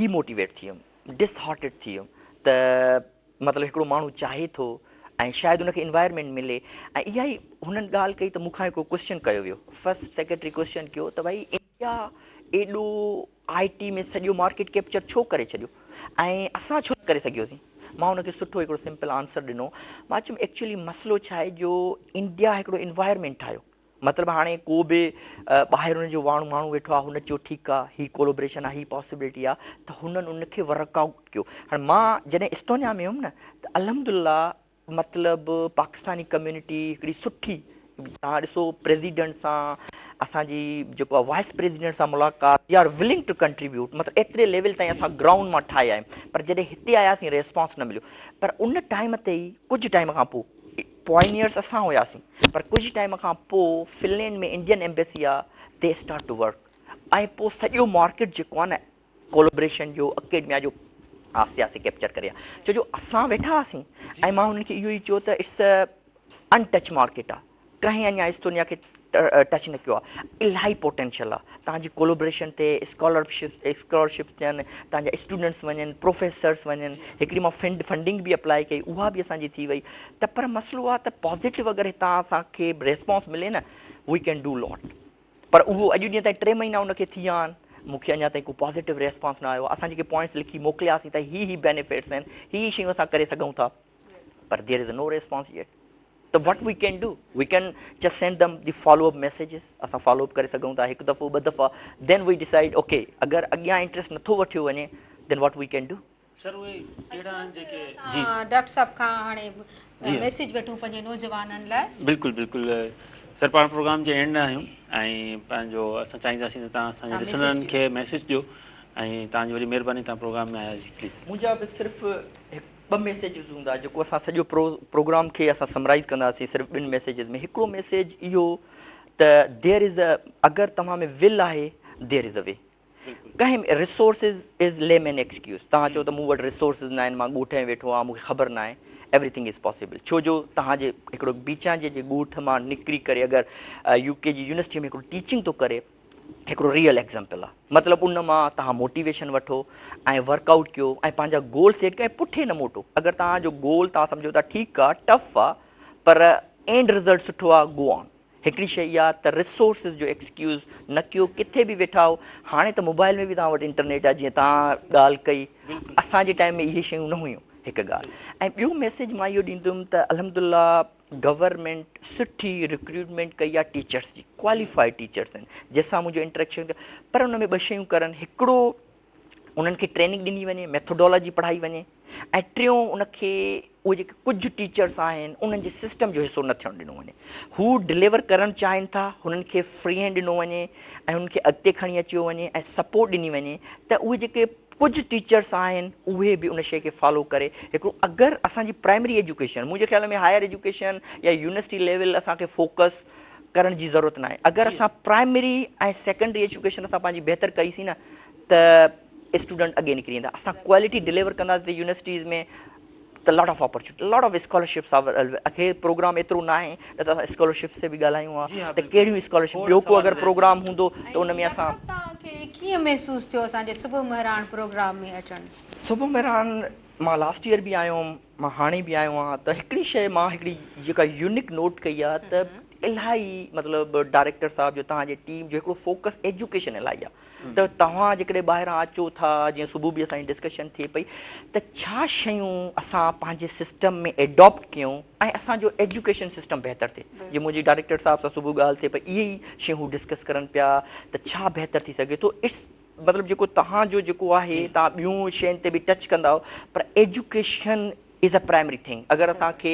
ڊي موٽيويٽ ٿي ويم ڊس هارٽيڊ ٿي ويم ته مطلب هڪڙو ماڻهو چاهي ٿو ۽ شايد ان کي انوائرمينٽ ملي ۽ اها ئي هنن ڳالهه ڪئي ته مون کان هڪڙو ڪوئسچن ڪيو ويو فرسٽ سيڪريٽري ڪوئسچن ڪيو ته ڀائي انڊيا ايڏو آء ٽي ۾ سڄو مارڪيٽ ڪيپچر ڇو ڪري ڇڏيو ۽ اسان ڇو نه ڪري سگهيوسين مان ان کي سٺو هڪڙو سمپل آنسر ڏنو مان چيم ايڪچولي مسئلو ڇا آهي جو انڊيا هڪڙو انوائرمينٽ ٺاهيو مطلب هاڻي ڪو به ٻاهر ان جو واڻو ماڻهو ويٺو آهي هن چيو ٺيڪ آهي هي ڪولوبريشن آهي هي پاسيبلٽي آهي ته هنن ان کي ورڪ آئوٽ ڪيو هاڻي مان جڏهن استونيا ۾ هيم نه ته الحمدلله مطلب پاڪستاني ڪميونٽي هڪڙي سٺي توهان ڏسو پريزيڊنٽ سان اسان جي جيڪو آهي وائس پريزيڊنٽ سان ملاقات they are willing to contribute مطلب ايتري ليول تائين اسان گرائونڊ مان ٺاهي آيا پر جڏهن هتي آياسين ريسپانس نه مليو پر ان ٽائيم تي ئي ڪجهه ٽائيم کان پوء پوائنيئرس اسان هياسين پر ڪجهه ٽائيم کان پوء فنلينڊ ۾ انڊين ايمبيسي آ the start to work ۽ پوء سڄو مارڪيٽ جيڪو آ نه ڪولابريشن جو اڪيڊميا جو آهستي آهستي ڪيپچر ڪري آ ڇو جو اسان ويٺا هئاسين ۽ مان هنن کي اهو ئي چيو ته it's in touch market آ ڪنهن اڃا استونيا کي ٽچ نه ڪيو آ الاهي پوٽينشل آ توهان جي ڪولابريشن تي اسڪالرشپ اسڪالرشپس ٿين توهان جا اسٽوڊنٽس وڃن پروفيسرس وڃن هڪڙي مان فنڊ فنڊنگ به اپلائي ڪئي اها به اسان جي ٿي وئي ته پر مسئلو آ ته پازيٽو اگر هتان اسان کي ريسپانس ملي نه وي can do لاٽ پر اهو اڄ ڏينهن تائين ٽي مهينا ان کي ٿي ويا آهن مون کي اڃا تائين ڪو پازيٽو ريسپانس نه آيو آهي اسان جيڪي پوائنٽس لکي موڪلياسين ته هي هي بينيفٽس آهن هي هي شيون اسان ڪري سگهون ٿا پر there is no response yet ته what we can do we can just send them the follow up messages اسان فالو اپ ڪري سگهون ٿا هڪ دفعو ٻه دفعا دين وي ڊسائيڊ اوڪي اگر اڳيان انٽريسٽ نٿو وٺيو وڃي then what we can do sir اهي ڪهڙا آهن جيڪي جي ڊاڪٽر صاحب کان هاڻي ميسيج وٺون پنهنجي نوجوانن لاء. بلڪل بلڪل سر پاڻ پروگرام جي اينڊ ۾ آهيون ۽ پنهنجو اسان چاهينداسين ته توهان اسان جي ڏسندڙن کي ميسيج ڏيو ۽ توهان جي وڏي مهرباني توهان پروگرام ۾ آيا جي پليز. منهنجا به صرف هڪ ٻه ميسيجز هوندا جيڪو اسان سڄو پروگرام کي اسان سمرائيز ڪنداسين صرف ٻن ميسيجز ۾ هڪڙو ميسيج اهو ته ديئر از ا اگر توهان ۾ ول آهي ديئر از ا وي ڪنهن به ريسورسز از لي مين ايڪسڪيوز توهان چئو ته مون وٽ ريسورسز ناهن مان ڳوٺ ۾ ويٺو آهيان مون کي خبر ناهي ايوري ٿنگ is possible ڇو جو توهان جي هڪڙو بيچانجي جي ڳوٺ مان نڪري ڪري اگر يو ڪي جي يونيورسٽي ۾ هڪڙو ٽيچنگ ٿو ڪري هڪڙو ريئل ايگزامپل آهي مطلب ان مان توهان موٽيويشن وٺو ۽ ورڪ آئوٽ ڪيو ۽ پنهنجا گول سيٽ ڪيو ۽ پٺي نه موٽو اگر توهان جو گول توهان سمجهو ٿا ٺيڪ آهي ٽف آهي پر اينڊ رزلٽ سٺو آهي گو آن هڪڙي شيء اها ته ريسورسز جو ايڪسڪيوز نه ڪيو ڪٿي به ويٺا آهو هاڻي ته موبائل ۾ به توهان وٽ انٽرنيٽ آهي جيئن توهان ڳالهه ڪئي اسان جي ٽائيم ۾ اهي شيون نه هيون هڪ ڳالهه ۽ ٻيو ميسيج مان اهو ڏيندم ته الحمدلله گورنمينٽ سٺي رڪروٽمينٽ ڪئي آهي ٽيچرس جي ڪواليفائيڊ ٽيچرس آهن جنهن سان منهنجو انٽريڪشن پر ان ۾ ٻه شيون ڪرن هڪڙو انهن کي ٽريننگ ڏني وڃي ميٿوڊالاجي پڙهائي وڃي ۽ ٽيون ان کي اهي جيڪي ڪجهه ٽيچرس آهن انهن جي سسٽم جو حصو نه ٿيڻ ڏنو وڃي هو ڊليور ڪرڻ چاهين ٿا هنن کي فري هينڊ ڏنو وڃي ۽ هنن کي اڳتي کڻي اچيو وڃي ۽ سپورٽ ڏني وڃي ته اهي جيڪي ڪجهه ٽيچرس آهن اهي به ان شيء کي فالو ڪري هڪڙو اگر اسان جي پرائمري ايجوڪيشن منهنجي خيال ۾ هائر ايجوڪيشن يا يونيورسٽي ليول اسان کي فوڪس ڪرڻ جي ضرورت ناهي اگر اسان پرائمري ۽ سيڪنڊري ايجوڪيشن اسان پنهنجي بهتر ڪئي سين نه ته اسٽوڊنٽ اڳي نڪري ايندا اسان ڪوالٽي ڊليور ڪنداسين يونيورسٽيز ۾ ته lot of opportunity lot of scholarships هي پروگرام ايترو ناهي نه ته اسان اسڪالرشپس تي به ڳالهايون ها ته ڪهڙيون اسڪالرشپ ٻيو ڪو اگر پروگرام هوندو ته ان ۾ اسان توهان کي ڪيئن محسوس ٿيو اسان جي صبح مهراڻ پروگرام ۾ اچڻ؟ صبح مهراڻ مان لاسٽ ايئر به آيو هوم مان هاڻي به آيو آهيان ته هڪڙي شيء مان هڪڙي جيڪا يونيڪ نوٽ ڪئي آهي ته الاهي مطلب ڊائريڪٽر صاحب جو توهان جي ٽيم جو هڪڙو فوڪس ايجوڪيشن الاهي آهي ته توهان جيڪڏهن ٻاهران اچو ٿا جيئن صبح به اسان جي ڊسڪشن ٿئي پئي ته ڇا شيون اسان پنهنجي سسٽم ۾ ايڊاپٽ ڪيون ۽ اسان جو ايجوڪيشن سسٽم بهتر ٿئي جيئن منهنجي ڊائريڪٽر صاحب سان صبح ڳالهه ٿئي پئي اهي ئي شيون هو ڊسڪس ڪرن پيا ته ڇا بهتر ٿي سگهي ٿو it's مطلب جيڪو توهان جو جيڪو آهي توهان ٻيون شين تي به ٽچ ڪندا آهيو پر education is a primary thing اگر اسان کي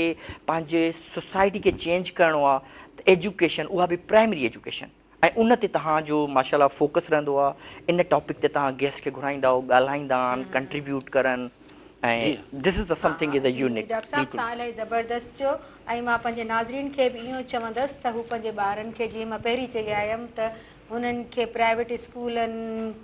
پنهنجي سوسائٽي کي چينج ڪرڻو آهي ته ايجوڪيشن اها به پرائمري ايجوڪيشن ۽ ان تي توهان جو ماشاء الله فوڪس رهندو آهي ان ٽاپڪ تي توهان گيسٽ کي گهرائيندا آهيو ڳالهائيندا آهن contribute Karan ۽ this is something is a unique. Doctor صاحب توهان الاهي زبردست چيو ۽ مان پنهنجي ناظرين کي به اهو چوندس ته هو پنهنجي ٻارن کي جيئن مان پهرين چئي آيم ته هنن کي پرائيويٽ اسڪولن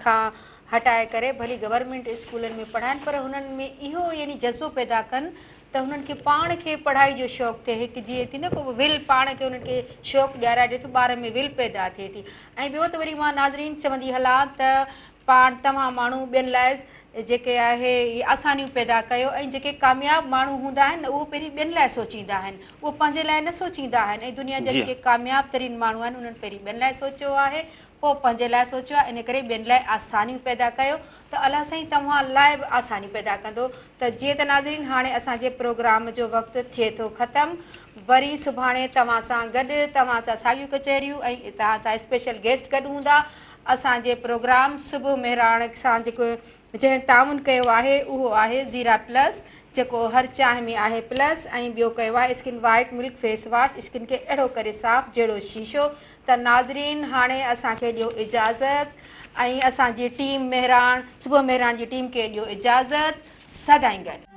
کان هٽائي ڪري ڀلي گورنمينٽ اسڪولن ۾ پڙهائن پر هنن ۾ اهو يعني جذبو پيدا ڪن ته هنن کي پاڻ کي پڙهائي جو شوق ٿئي هڪ جيئن ٿي نه پوء ول پاڻ کي هنن کي شوق ڏيارائجي ٿو ٻار ۾ ول پيدا ٿئي ٿي ۽ ٻيو ته وري مان ناظرين چوندي هلان ته پاڻ توهان ماڻهو ٻين لاء جيڪي آهي آسانيون پيدا ڪيو ۽ جيڪي ڪامياب ماڻهو هوندا آهن نه اهو پهرين ٻين لاء سوچيندا آهن اهو پنهنجي لاء نه سوچيندا آهن ۽ دنيا جا جيڪي ڪامياب ترين ماڻهو آهن انهن پهرين ٻين لاء سوچيو آهي پوء پنهنجي لاء سوچيو آهي ان ڪري ٻين لاء آسانيون پيدا ڪيو ته الله سائين توهان لاء به آسانيون پيدا ڪندو ته جيئن ته ناظرين هاڻي اسان جي پروگرام جو وقت ٿئي ٿو ختم وري سڀاڻي توهان سان گڏ توهان سان ساڳيون ڪچهريون ۽ توهان سان اسپيشل گيسٽ گڏ هوندا اسان جي پروگرام صبح مهراڻ سان جيڪو جنهن تعاون ڪيو آهي اهو آهي زيرا پلس جيڪو هر چانهه ۾ آهي پلس ۽ ٻيو ڪيو آهي skin white milk face wash skin کي اهڙو ڪري صاف جهڙو شيشو ته ناظرين هاڻي اسان کي ڏيو اجازت ۽ اسان جي ٽيم مهراڻ صبح مهراڻ جي ٽيم کي ڏيو اجازت سدائين گڏ.